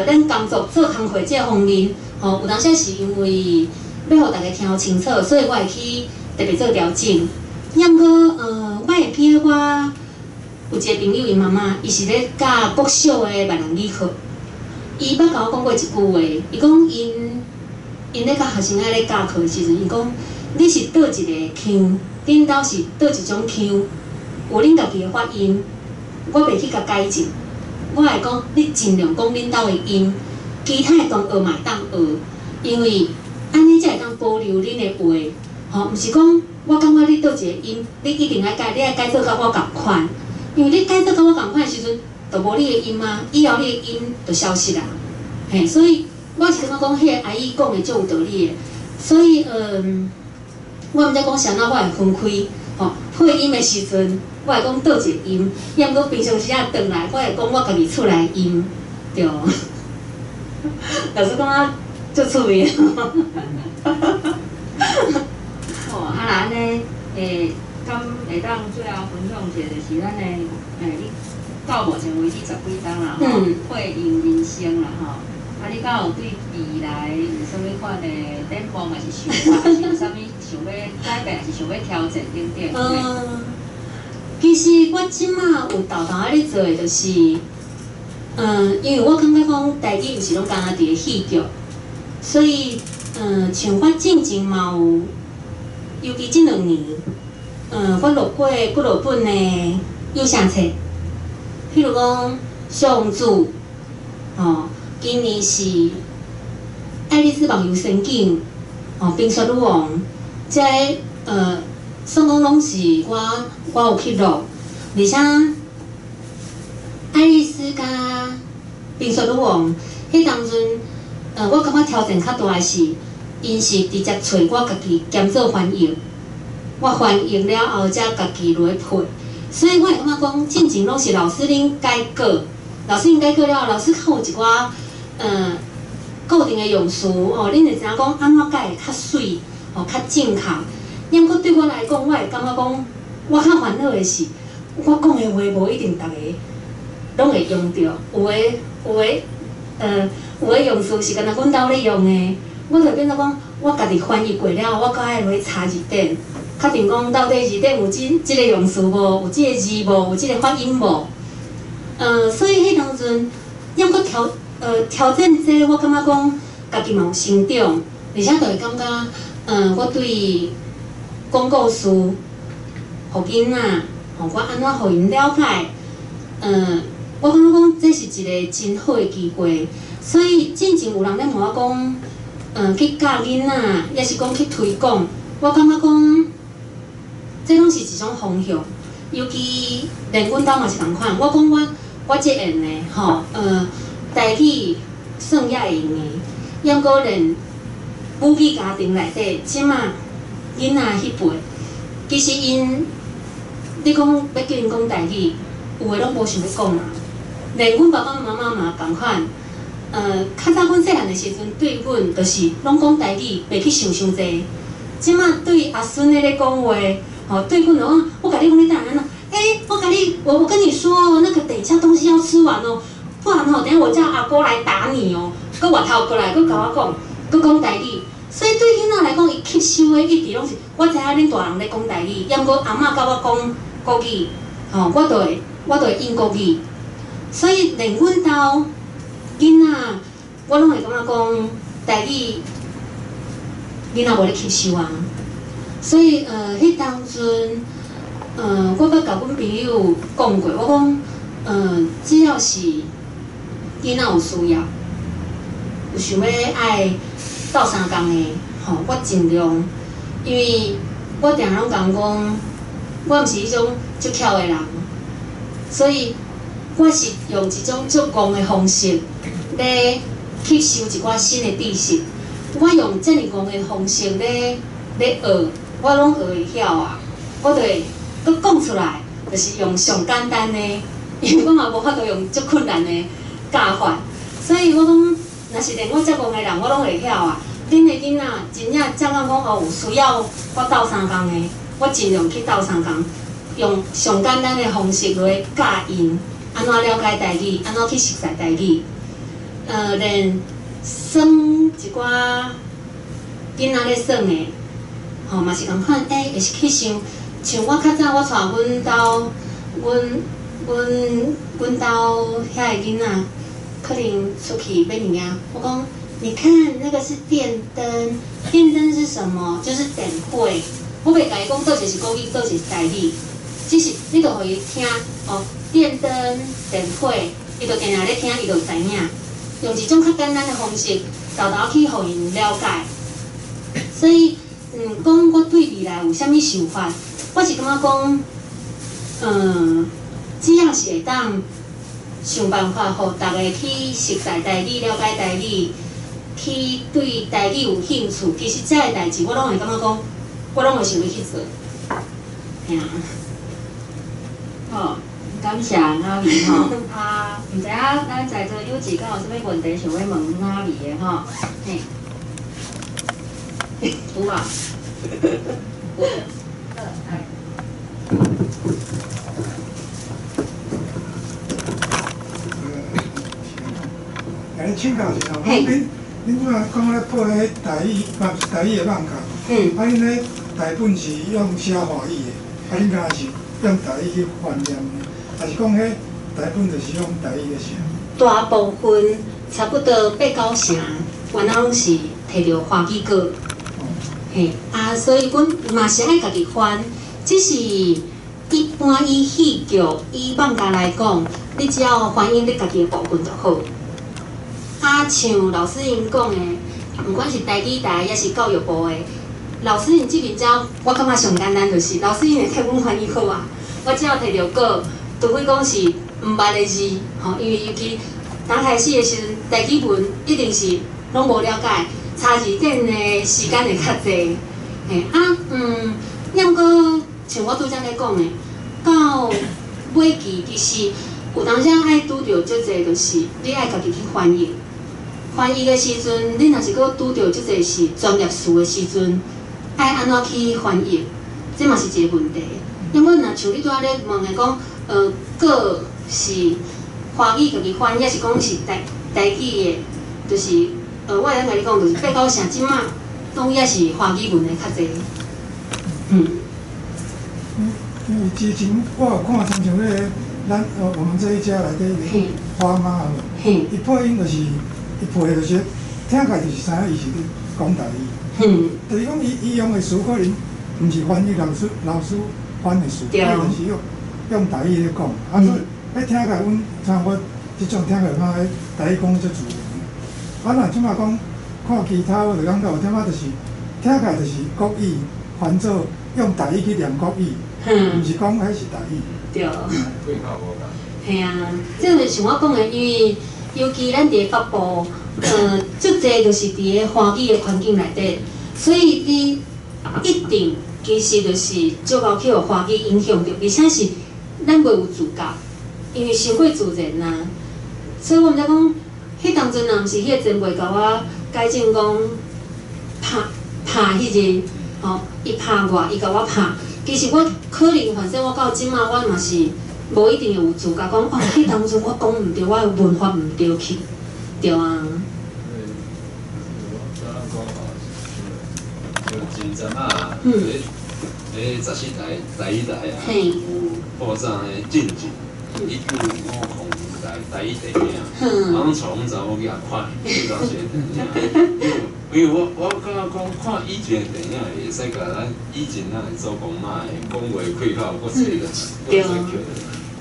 B: 咱工作做工課這方面，吼，有當時是因為欲予逐家聽清楚，所以我會去特別做調整。抑毋過，我會記得我有一個朋友，伊媽媽，伊是咧教國小的閩南語課，伊捌共我講過一句話，伊講𪜶咧共學生仔咧教課的時陣，伊講你是佗一個腔，恁兜是佗一種腔，有恁家己的發音，我袂去共改正。我會講，你盡量講恁兜的音，其他的當學嘛會當學，因為按呢才會當保留恁的話，吼，毋是講我感覺你佗一個音，你一定愛改，你愛改做佮我仝款，因為你改做佮我仝款的時陣，就無你的音啊，以後你的音就消失啊，嘿，所以我是感覺講，彼个阿姨講的足有道理的，所以我毋知講啥物，我會分開，吼，配音的時陣，我會講佗一个音，抑毋過平常時仔轉來，我會講我家己厝內音，對。老師感覺足趣味。
A: 哦，啊若按呢，敢會當最後分享一下，就是咱的，你到目前為止十幾冬啦，吼，配音人生啦，吼，啊，你敢有對未來有啥物款的展望，抑是想法，抑是有啥物想欲改變，抑是想欲調整等等？
B: 其實我這馬有沓沓仔咧做的，就是，因為我感覺講台語毋是攏干焦佇咧戲劇，所以，像我進前嘛有，尤其這2年，我錄過幾落本的有聲冊，譬如講《小王子》，吼，今年是《愛麗絲夢遊仙境》，吼，《冰雪女王》，這个，算講攏是我有去錄，而且愛麗絲佮冰雪女王，彼當陣，我感覺挑戰較大的是，𪜶是直接揣我家己兼做翻譯，我翻譯了後才家己落去配，所以我會感覺講，進前攏是老師恁改稿，老師恁改稿了後，老師較有一寡，固定的用詞哦，恁會知影講按怎改會較媠，吼，較正確。抑毋過對我來講，我會感覺講，我較煩惱的是，我講的話無一定逐个攏會用著，有的用詞是干焦阮兜咧用的，我就變做講，我家己翻譯過了後，我閣愛落去查字典，確定講到底字典有這個用詞無，有這個字無，有這個發音無。所以彼當陣，抑毋過挑戰這個，我感覺講家己嘛有成長，而且就會感覺，我對講故事，予囡仔，吼，我按怎予𪜶了解，我感覺講這是一個真好的機會，所以進前有人咧問我講，去教囡仔，抑是講去推廣，我感覺講，這攏是一種方向，尤其連阮兜嘛是仝款，我講我這緣的吼，台語算也會用的，抑毋過連母語家庭內底，這馬囡仔彼輩，其實𪜶，你講欲叫𪜶講台語，有的攏無想欲講啊。連阮爸爸媽媽嘛仝款，較早阮細漢的時陣，對阮就是攏講台語，袂去想傷濟。這馬對阿孫的咧講話，吼，對阮就講，我共你講你等下按怎？欸，我共你，我跟你說哦，那個等一下東西要吃完哦，不然吼，等下我叫阿哥來打你哦。閣回頭過來，閣共我講，閣講台語。所以對囡仔來講，伊吸收的一直攏是，我知影恁大人咧講台語，抑毋過阿嬤共我講國語，吼，我就會應國語。所以連阮兜囡仔，我攏會感覺講台語，囡仔無咧吸收啊。所以彼當陣，我捌共阮朋友講過，我講，只要是囡仔有需要，有想欲愛鬥相共的，吼，我盡量，因為我定攏共講，我毋是彼種足巧的人，所以我是用一種足戇的方式咧吸收一寡新的知識。我用遮爾戇的方式咧學，我攏學會曉啊！我就會閣講出來，就是用上簡單的，因為我嘛無法度用足困難的教法，所以我講，若是連我遮戇的人，我攏會曉啊！恁的囡仔真正正講講哦，有需要我鬥相共的，我盡量去鬥相共，用上簡單的方式來教𪜶，按怎了解台語，按怎去熟悉台語。連耍一寡囡仔咧耍的，吼嘛是仝款，欸，會是去想，像我較早我帶阮兜，阮兜遐個囡仔，可能出去買物件，我講，你看那個是電燈，電燈是什麼？就是電火。我袂共伊講佗一個是國語，佗一個是台語，只是你著予伊聽哦，電燈、電火，伊就定定咧聽，伊就知影。用一種較簡單的方式，沓沓去予𪜶了解。所以，講我對未來有啥物想法，我是感覺講，只要是會當想辦法，予逐个去熟悉台語、了解台語，去對台語有興趣，其實這个代誌我攏會感覺講，我攏會想欲去做。嘿啊。
A: 好，感謝阿美吼。啊，毋知影咱在座有幾個有啥物問題想欲問阿美的吼？嘿，有無？有。來。
F: 來請教一下，恁這擺講咧播彼台語，嘛是台語的網咖，啊，恁彼台本是用寫華語的，啊，恁敢若是用台語去翻念的，還是講彼台本就是用台語咧寫？
B: 大部分差不多八九成，原來攏是提著華語歌，嘿，啊，所以阮嘛是愛家己翻，只是一般以戲劇、以網咖來講，你只要翻譯你家己的部分就好。啊，像老師𪜶講的，毋管是台語台，抑是教育部的，老師𪜶這邊遮，我感覺上簡單就是，老師𪜶會替阮翻譯好啊。我只要提著稿，除非講是毋捌的字，吼，因為尤其剛開始的時陣，台語文一定是攏無了解，查字典的時間會較濟。嘿，啊，抑毋過像我拄才咧講的，到尾期其實有當時愛拄著足濟，就是你愛家己去翻譯。翻譯的時陣，你若是閣拄著足濟是專業詞的時陣，愛按怎去翻譯，這嘛是一個問題。因為若像你拄仔咧問的講，閣是華語家己翻，抑是講是台語的，就是我會當共你講，就是八九成這馬攏抑是華語文的較濟。
F: 因為之前我有看，親像彼個咱我們這一家內底花媽，伊配音就是。伊配的就是聽起來就是知影伊是咧講台語，就是講伊用的詞可能毋是翻譯老師翻的詞，伊就是用台語咧講，啊所以彼聽起來阮像我這種聽起來感覺台語講得足自然。啊若這擺講看其他，我就感覺有點仔就是聽起來就是國語翻做用台語去念國語，毋是講彼是台語。
B: 對。嘿啊，這就是像我講的，因為。尤其咱佇北部，足濟就是佇个華語的環境內底，所以你一定其實就是足夠去予華語影響著，而且是咱袂有自覺，因為傷過自然啊。所以我毋知講，彼當陣若毋是彼个前輩共我改正講，拍拍彼個，吼，伊拍我，伊共我拍，其實我可能反正我到這馬我嘛是。無一定會有自覺講，哦，彼當陣我講毋對，我的文法毋對去，對啊。
D: 我剛剛講吼，就前陣仔，咧14台台語台啊，有報紙的進前，1950台語電影，我攏帶阮查某囝看彼當時的電影，因為我感覺講看以前的電影會使共咱以前咱的祖公媽的講話開口，閣說個，閣說起。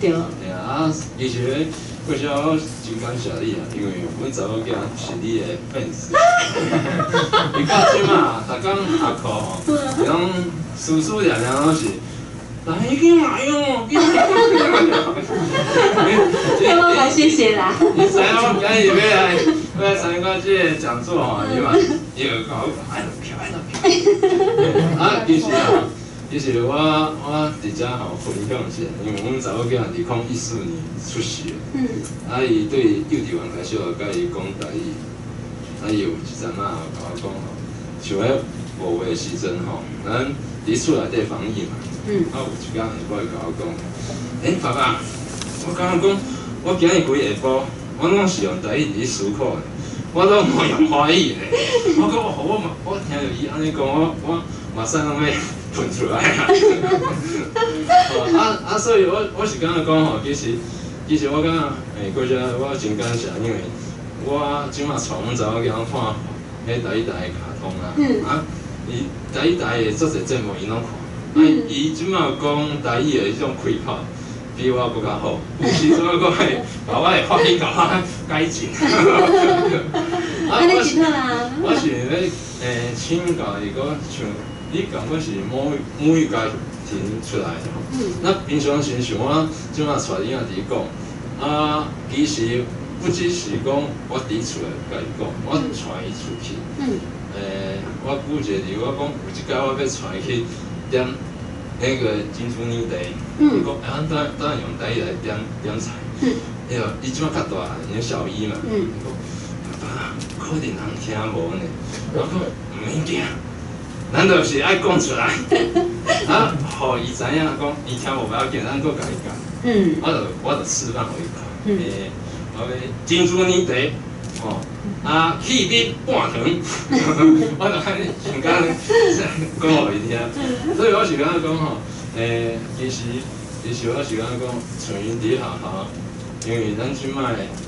B: 對。
D: 嘿啊，其實咧，過小我真感謝你啊，因為阮查某囝是你的粉絲。伊到這馬，逐工下課吼，伊攏思思念念攏是，來緊來哦，緊來！
B: 我來謝謝啦。
D: 伊知影我今日欲來參加這個講座吼，伊嘛伊就講愛落票，愛落票。啊，其實啊。其實我佇遮吼分享一下，因為阮查某囝2014年出世的，啊伊對幼稚園開始就佮伊講台語，啊伊有一陣仔吼共我講吼，像彼5月的時陣吼，咱佇厝內底防疫嘛，啊有一工下晡伊共我講，欸爸爸，我感覺講我今日規下晡，我攏是用台語佇咧思考的，我攏無用華語的，我講我嘛我聽著伊按呢講，我目屎攏欲噴出來啊！啊，所以我是感覺講吼，其實我感覺，過遮我真感謝，因為我這馬帶阮查某囝看彼台語台的卡通啊，啊，伊台語台的足濟節目伊攏看，啊，伊這馬講台語的彼種開口，比我閣較好，有時陣我閣會把我的發音共我改進。
B: 啊，
D: 我是咧請教伊講像。你感覺是母語家庭出來的吼，那平常時像我這馬帶囡仔佇講，啊，其實不只是講我佇厝內共伊講，我帶伊出去，我举一个例，我讲有一摆我欲带伊去点那个珍珠奶茶，伊讲啊，咱当用台语来点点菜。哎哟，伊这摆较大，因小一嘛。伊讲爸爸，可能人听无呢。我讲毋免惊，咱就是爱讲出来。啊，予伊知影讲，伊听无要紧，咱阁共伊教。我就示范予伊看。欸，我欲珍珠奶茶，吼，啊，气蜜半糖，我就按呢上简单讲予伊听。所以我是感觉讲吼，欸，其实我是感觉讲，像𪜶伫学校，因为咱这摆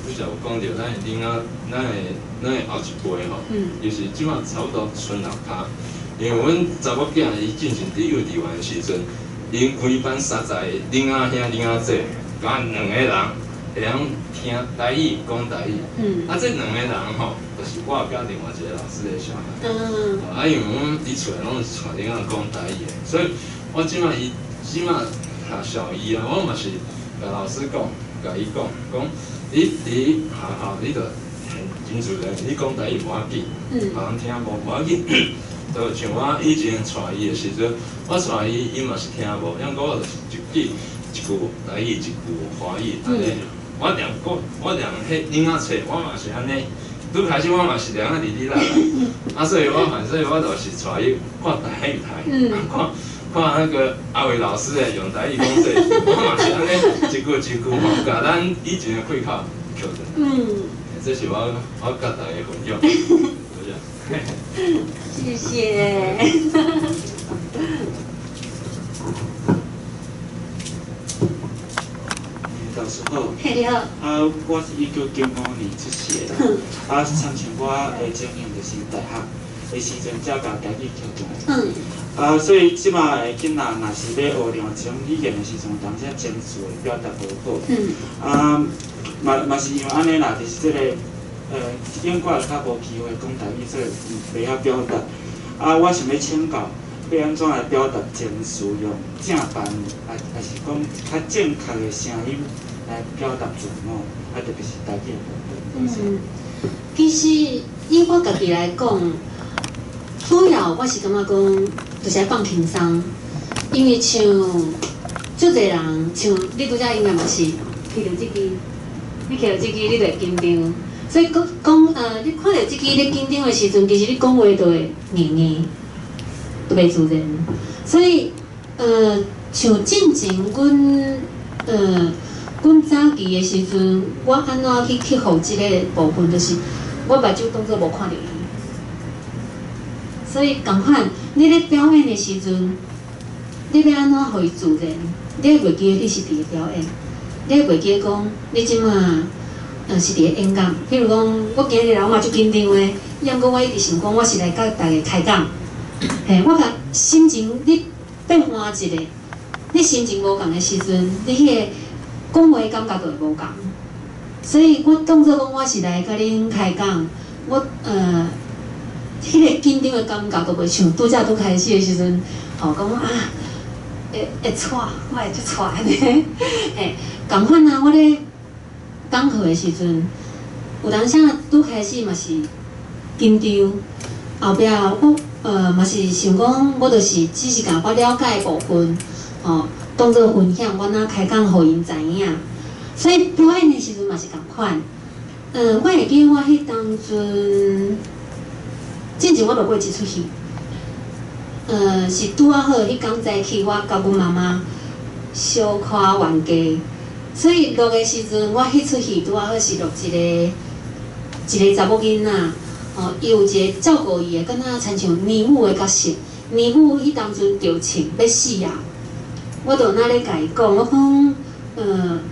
D: 拄才有讲著，咱的囡仔，咱的后一辈吼，就是这摆差不多賰六跤。因为阮查某囝伊进前伫幼稚园的时阵，𪜶规班30个囡仔兄囡仔姊，敢若两个人会晓听台语讲台语。啊，这两个人吼，就是我佮另外一个老师的小孩。啊，因为阮伫厝内拢是带囡仔讲台语的，所以我这摆伊这摆读小一啊，我嘛是共老师讲，共伊讲，讲你伫学校你著很真自然，你讲台语无要紧，别人听无无要紧。就像我以前带伊的时阵，我带伊，伊嘛是听无，毋过我就是一句一句台语，一句华语按呢。我连讲，我连彼囡仔册，我嘛是按呢。拄开始我嘛是踮咧哩哩啦啦，啊，所以我就是带伊看台语台，看看那个阿伟老师的用台语讲册，我嘛是按呢一句一句吼，共咱以前的开口捡转来。这是我佮大家分享。多谢。
B: 谢谢。
G: 老师好。
B: 嘿，你好。
G: 啊，我是1995年出世的啦。啊，亲像我的情形就是大学的时阵才共台语捡转来。啊，所以这摆的囡仔若是欲学两种语言的时阵，有当时情绪会表达无好。啊，嘛是因为按呢啦，就是这个，永远较无机会讲台语，所以袂晓表达。啊，我想欲请教，欲按怎来表达情绪，用正反，抑是讲较正确的声音来表达自我，啊，特别是台语的部分。
B: 其实以我家己来讲，主要我是感觉讲，就是爱放轻松，因为像足济人，像你拄才应该嘛是提著这支，你提著这支，你就会紧张。所以讲讲你看著这支咧紧张的时阵，其实你讲话就会硬硬，都袂自然。所以像进前阮早期的时阵，我按怎去克服这个部分，就是我目睭当做无看著伊。所以仝款，你咧表演的时阵，你欲按怎予伊自然？你会袂记得你是伫咧表演，你会袂记得讲你这马是伫咧演讲。譬如讲，我今日来我嘛足紧张的，抑毋过我一直想讲，我是来佮大家开讲。嘿，我共心情你变换一下，你心情无仝的时阵，你彼个讲话感觉就会无仝。所以我当做讲我是来佮恁开讲，我彼个紧张的感觉都袂像拄才拄开始的时阵，吼讲啊，会掣，我会足掣按呢。嘿，仝款啊，我咧讲课的时阵，有当时拄开始嘛是紧张，后壁我嘛是想讲，我就是只是共我了解的部分，吼，当做分享，我若开讲予𪜶知影。所以表演的时阵嘛是仝款。我会记我彼当阵，进前我录过一出戏，是拄仔好彼工早起，我佮阮妈妈小可冤家，所以录的时阵，我彼出戏拄仔好是录一个一个查某囡仔，吼，伊有一个照顾伊的，敢若亲像奶母的角色，奶母彼当阵著銃欲死啊，我就若咧共伊讲，我讲，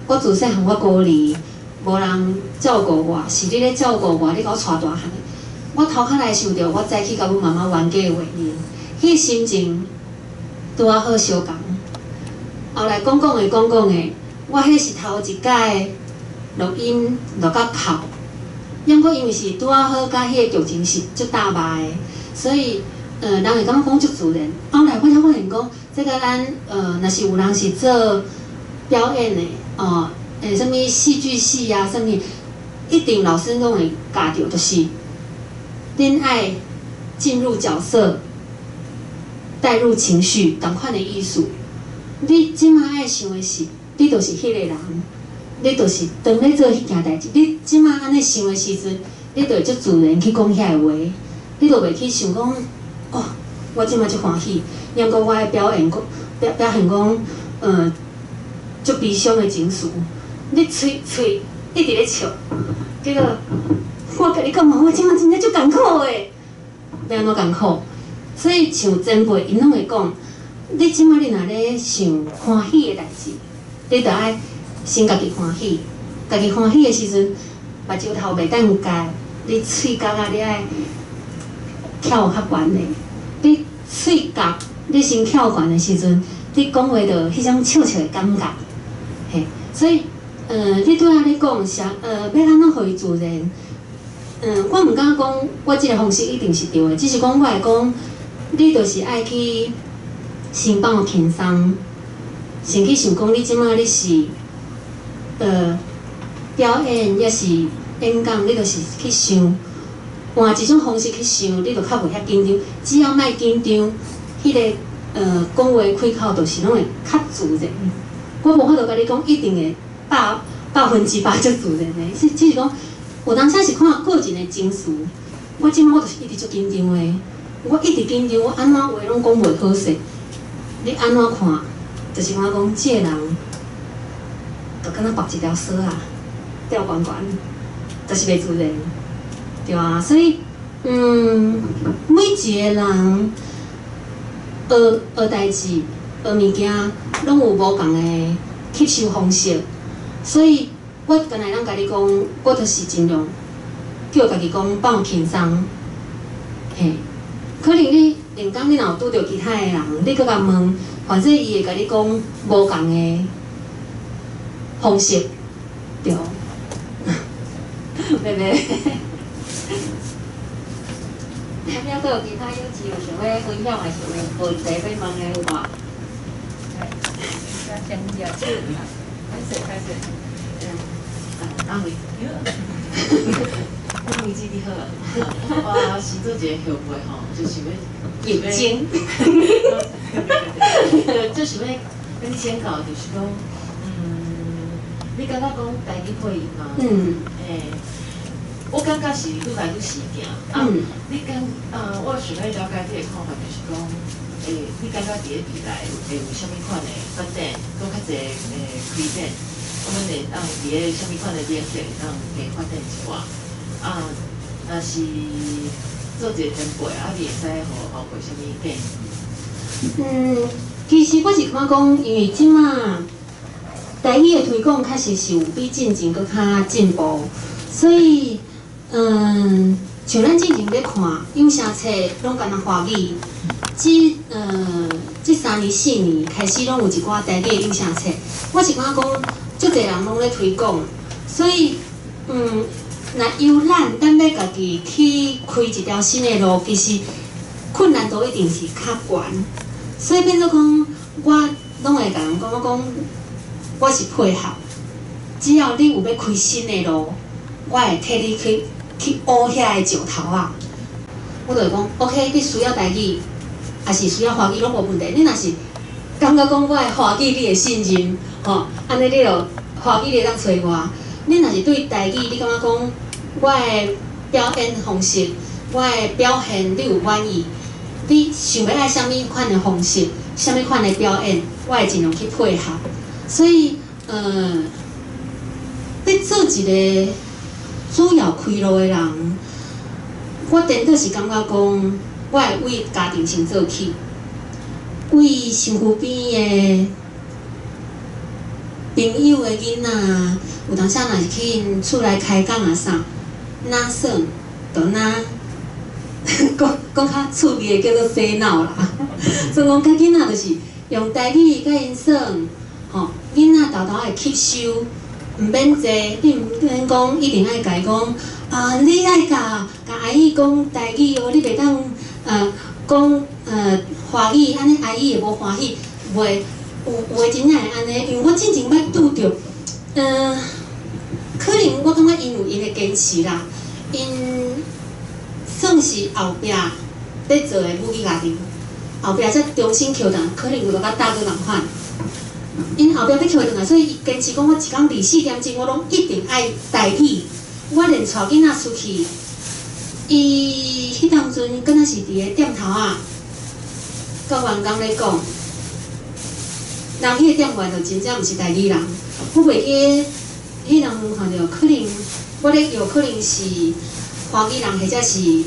B: 我自细汉我孤儿，无人照顾我，是你咧照顾我，你共我带大汉的。我头壳来想著我早起共阮妈妈冤家的画面，彼个心情拄仔好相仝。后来讲讲的讲讲的，我彼是头一摆录音录甲哭，抑阁因为是拄仔好佮彼个剧情是足搭肉的，所以人会感觉讲足自然。后来我才发现讲，这个咱若是有人是做表演的哦，啥物戏剧系啊，啥物，一定老师拢会教著，就是恁爱進入角色、帶入情緒，仝款的意思。你這馬愛想的是，你就是彼個人，你就是當咧做彼件代誌。你這馬按呢想的時陣，你就會足自然去講遐个話，你就袂去想講，哦，我這馬足歡喜，抑閣我的表演講表現講，足悲傷的情緒，你喙喙一直咧笑，結果我共你講嘛，我這馬真正足艱苦的，欲按怎艱苦？所以像前輩𪜶攏會講，你這馬你若咧想歡喜的代誌，你著愛先家己歡喜，家己歡喜的時陣，目睭頭袂當開，你喙角仔你愛翹較懸的，你喙角你先翹懸的時陣，你講話就彼種笑笑的感覺，嘿，所以，你拄仔咧講啥？欲按怎予伊自然？我毋敢講，我這个方式一定是對的，只是講我會講，你就是愛去先放輕鬆，先去想講，你這馬你是，表演抑是演講，你就是去想，換一種方式去想，你就較袂遐緊張。只要莫緊張，彼个講話開口就是攏會較自然。我無法度共你講一定會100%足自然的，是只是講有當時是看個人的情緒。我這馬我就是一直足緊張的，我一直緊張，我按怎話攏講袂好勢。你按怎看，就是感覺講這个人，就敢若縛一條索仔，吊懸懸，就是袂自然，對啊。所以，每一個人學學代誌、學物件，攏有無仝的吸收方式。所以，我敢若會當共你講，我就是盡量叫家己講放輕鬆，嘿。可能你另工你若有拄著其他的人，你閣共問，反正伊會共你講無仝的方式，對。袂袂。
A: 還閣有其他有志有想欲分享，還是有問題欲問的有無？
C: 先舉手，開始開始。
H: 阿慧，阿慧姊你好，我先做一个後輩吼，就想欲
B: 眼睛，
H: 就想欲共你請教，就是講，你感覺講台語配音嘛？我感覺是愈來愈時行。啊，你感啊，我想欲了解你的看法，就是講，你感覺佇咧未來會有啥物款的發展，閣較濟開展？我們會當佇咧啥物款的領域會當加發展一寡？啊，若是做一个前輩，啊，你會使予後輩啥物建議？
B: 其實我是感覺講，因為這馬台語的推廣確實是有比進前閣較進步，所以，像咱進前咧看有聲冊，攏干焦華語。這3年4年開始，攏有一寡台語的有聲冊。我是感覺講，足濟人攏咧推廣，所以，若由咱咱欲家己去開一條新的路，其實困難度一定是較懸。所以變做講，我攏會共人講，我講我是配合，只要你有欲開新的路，我會替你去挖遐个石頭仔。我就會講，OK，你需要台語，抑是需要華語攏無問題。你若是感覺講我的華語你會信任，吼，按呢你就華語你會當揣我。你若是對台語，你感覺講我的表演方式，我的表現你有滿意，你想欲愛啥物款的方式，啥物款的表演，我會盡量去配合。所以，欲做一个主要開路的人，我顛倒是感覺講，我會為家庭先做起，為身軀邊的朋友的囡仔，有當時若是去𪜶厝內開講啊啥，若耍，就若講講較趣味的叫做洗腦啦。所以講，佮囡仔就是用台語佮𪜶耍，吼，囡仔沓沓會吸收，毋免濟，你毋免講一定愛共伊講，啊，你愛共共阿姨講台語哦，你袂當講華語，按呢阿姨會無歡喜，袂有有的真正會按呢，因為我進前捌拄著，可能我感覺𪜶有𪜶的堅持啦，𪜶算是後壁咧做的母語家庭，後壁才重新抾轉，可能有著佮大哥仝款。𪜶後壁欲抾轉來，所以伊堅持講，我一工24點鐘，我攏一定愛台語。我連帶囡仔出去，伊彼當陣敢若是佇个店頭仔，佮員工咧講，人彼個店員就真正毋是台語人，我袂記彼人有看著，可能我咧搖可能是華語人或者是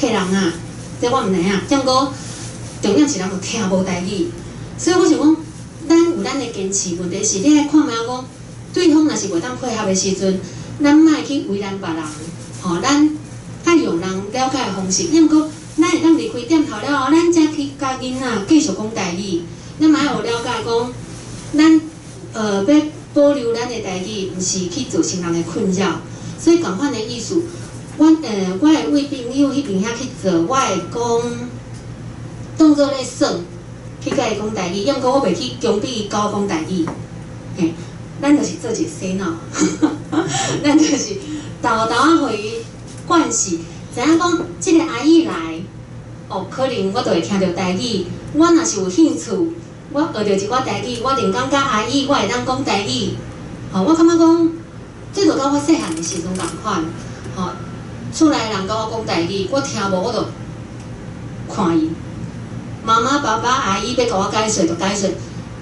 B: 客人啊，這我毋知影。毋過重點是人就聽無台語，所以我想講，咱有咱的堅持，問題是你愛看覓講，對方若是袂當配合的時陣，咱莫去為難別人，吼，咱愛用人了解的方式。抑毋過，咱會當離開店頭了後，咱才去佮囡仔繼續講台語。咱嘛愛有了解講，咱欲保留咱的台語，毋是去造成人的困擾。所以仝款的意思，我會為朋友彼邊遐去做，我會講當做咧耍，去佮伊講台語。抑毋過我袂去強迫伊佮我講台語，嘿，咱就是做一個洗腦，咱就是沓沓仔予伊慣勢，知影講這個阿姨來，哦，可能我就會聽著台語。我若是有興趣，我學著一寡台語，我連講佮阿姨，我會當講台語。吼，我感覺講，這就佮我細漢的時陣仝款，吼，厝內人佮我講台語，我聽無我就看伊。媽媽、爸爸、阿姨欲共我解說就解說，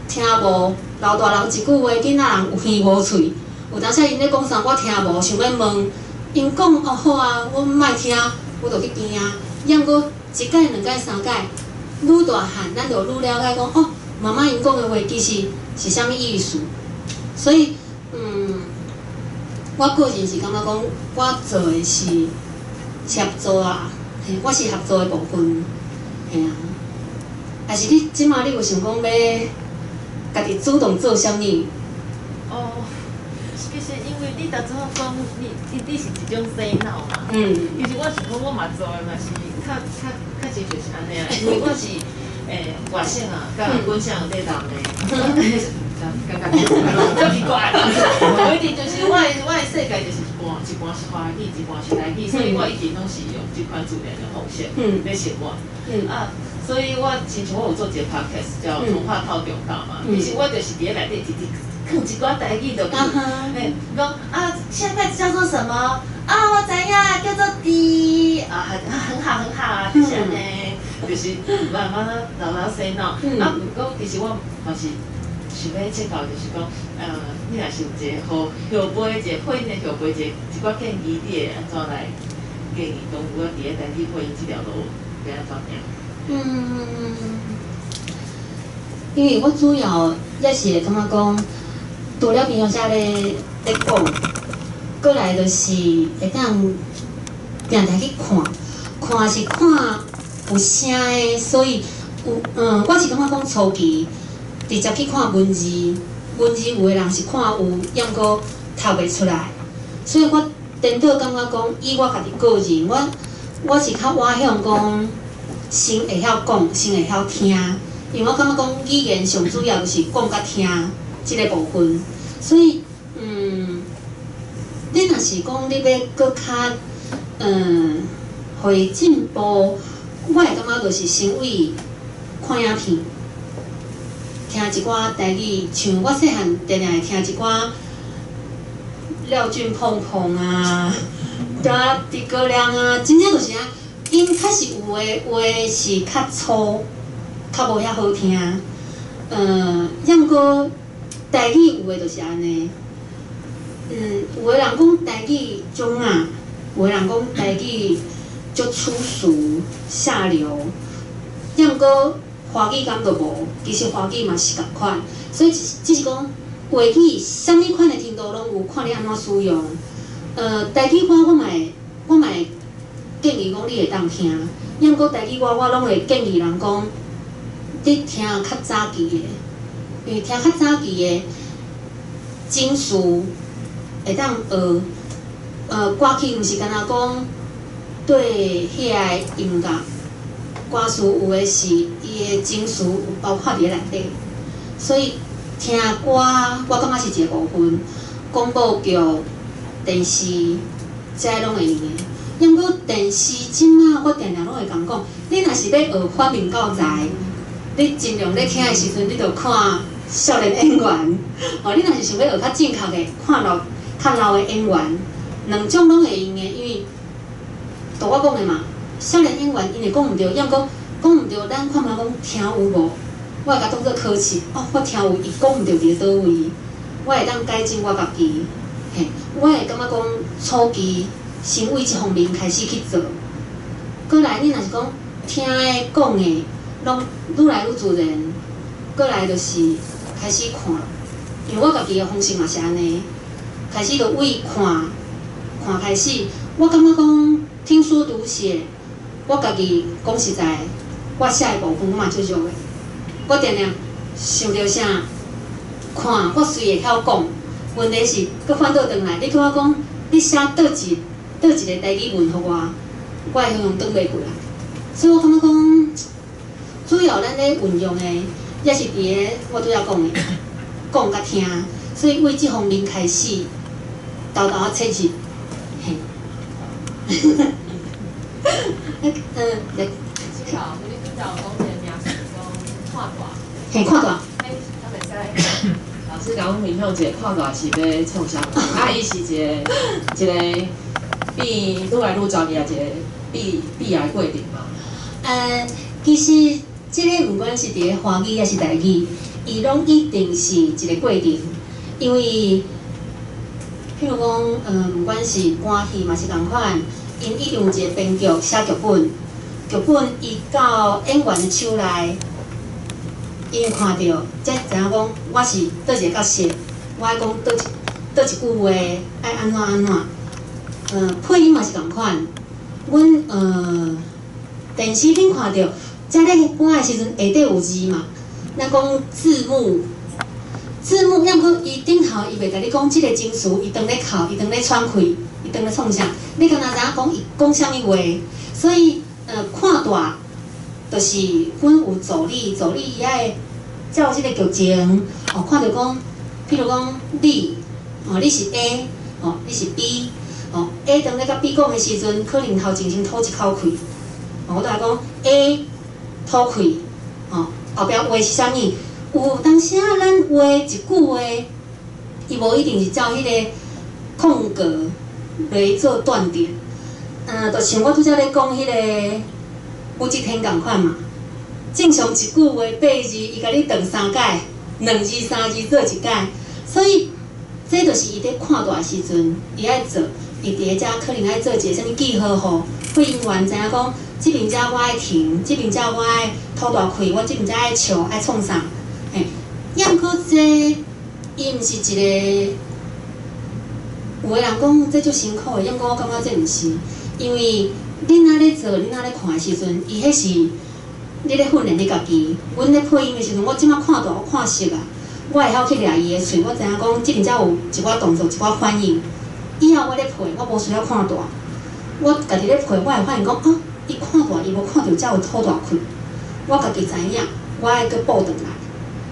B: 聽無老大人一句話，囡仔人有耳無喙。有當時𪜶咧講啥，我聽無，想欲問，𪜶講哦好啊，我莫聽，我就去邊仔。抑毋過一擺、兩擺、三擺，愈大漢，咱就愈了解講哦，媽媽𪜶講的話其實是啥物意思。所以，我個人是感覺講，我做的是協助啊，嘿，我是協助的部分，嘿啊。還是你這馬你有想講欲家己主動做啥物？
H: 哦，其實因為你頭拄仔講，你是一種洗腦嘛。其實我想講，我嘛做的嘛是較較實就是按呢啊，因為我是外省啊，佮本省有佇南的。感覺足奇怪，我一直就是我的世界就是一半是華語，一半是台語，所以我一直攏是用這款自然的方式咧生活。啊，所以我親像我有做一個 podcast 叫《童話套中套》嘛，其實我就是佇咧內底直直囥一寡台語落去，嘿，講啊，下輩子叫做什麼？啊，我知影，叫做豬，啊，很好很好啊，就是按呢，就是慢慢仔老老洗腦。啊，毋過其實我嘛是想欲請教，就是講，你若是有一個予後輩一個配音的後輩一寡建議，你會按怎來建議？講我佇咧台語配音這條路欲按怎行？
B: 因為我主要也是會感覺講，除了平常時咧講，過來就是會當定定去看，看是看有聲的，所以有我是感覺講初期直接去看文字，文字有的人是看有，抑毋過讀袂出來，所以我顛倒感覺講，以我家己個人，我是較倚向講先會曉講，先會曉聽，因為我感覺講語言上主要就是講佮聽這個部分，所以你若是講你欲閣較予伊進步，我會感覺就是先為看影片，聽一寡台語，像我細漢定定會聽一寡廖俊碰碰啊，對啊，諸葛亮啊，真正就是按，𪜶確實有的話是較粗，較無遐好聽，抑毋過台語有的就是按呢，有的人講台語中啊，有的人講台語足粗俗下流，抑毋過華語敢就無，其實華語嘛是仝款，所以只是講話語啥物款的程度攏有，看你按怎使用。台語歌我嘛會建議講你會當聽，抑毋過台語歌我攏會建議人講，你聽較早期的，因為聽較早期的情緒會當學，歌曲毋是干焦講對彼个音樂，歌詞有的是伊的情緒有包括佇咧內底，所以聽歌我感覺是一個部分，廣播劇、電視，這攏會用的。毋過電視這馬我定定攏會共講，你若是欲學反面教材，你盡量咧聽的時陣，你就看少年演員。哦，你若是想欲學較正確的，看老較老的演員，兩種攏會用的，因為就我講的嘛，少年演員𪜶會講毋著，抑閣講毋著，咱看覓講聽有無？我會共當做考試，哦，我聽有伊講毋著佇佗位，我會當改進我家己。嘿，我會感覺講初期先為這方面開始去做，閣來你若是講聽的講的，攏愈來愈自然，閣來就是開始看，因為我家己的方式嘛是按呢，開始就為看看開始，我感覺講聽說讀寫，我家己講實在，我寫的部分我嘛足弱的，我定定想著啥，看我雖會曉講，問題是閣反倒轉來，你叫我講，你寫佗一佗一个台語文予我，我會形容轉袂過來。所以我感覺講，主要咱咧運用的，也是佇咧我拄才講的，講佮聽，所以為這方面開始，沓沓仔切入，嘿。嗯，來。
H: 小老師，你拄才有講一个名詞，講看大。
B: 嘿，看大。
H: 欸，敢會使老師共阮分享一下看大是欲創啥？啊，伊是一个一个變愈來愈專業的一個變變的過程嘛。
B: 其實這个毋管是佇咧華語抑是台語，伊攏一定是一個過程，因為譬如講，毋管是歌戲嘛是仝款，𪜶一定有一個編劇寫劇本，劇本伊到演員的手內，𪜶看著，才知影講我是佗一個角色，我愛講佗一佗一句話，愛按怎按怎。配音嘛是仝款，阮電視頂看著，遮咧播的時陣下底有字嘛，咱講字幕，字幕，抑毋過伊頂頭伊袂共你講這个情緒，伊當咧哭，伊當咧喘氣，伊當咧創啥，你敢若知影講伊講啥物話，所以看大，就是阮有助理，助理伊愛照這个劇情，哦，看著講，譬如講你，哦，你是 A，哦，你是 B。哦，A 當咧佮 B 講的時陣，可能頭前先吐一口氣。哦，我就來講 A 吐氣，哦，後壁話是啥物？有當時啊，咱話一句話，伊無一定是照彼个空格來做斷點。就像我拄才咧講彼个武則天仝款嘛。正常一句話八字，伊共你斷三解，兩字三字做一解，所以這就是伊佇看大的時陣，伊愛做。伊佇咧遮可能愛做一個啥物記號，予配音員知影講，這邊遮我愛停，這邊遮我愛吐大氣，我這邊遮愛笑，愛創啥？嘿，抑毋過這伊毋是一個，有的人講這足辛苦的，抑毋過我感覺這毋是，因為恁若咧做，恁若咧看的時陣，伊彼是你咧訓練你家己。阮咧配音的時陣，我這馬看大，我看熟啊，我會曉去掠伊的喙，我知影講這邊遮有一寡動作，一寡反應。以後我咧配，我無需要看大，我家己咧配，我會發現講啊，伊看大，伊無看著才有吐大氣，我家己知影，我愛閣補轉來。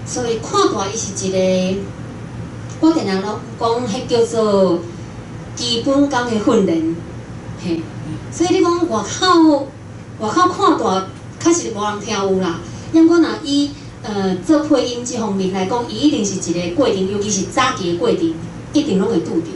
B: 所以看大伊是一個，我定定攏講，彼叫做基本功的訓練，嘿。所以你講外口外口看大，確實無人聽有啦。抑閣若以做配音這方面來講，伊一定是一個過程，尤其是早期的過程，一定攏會拄著。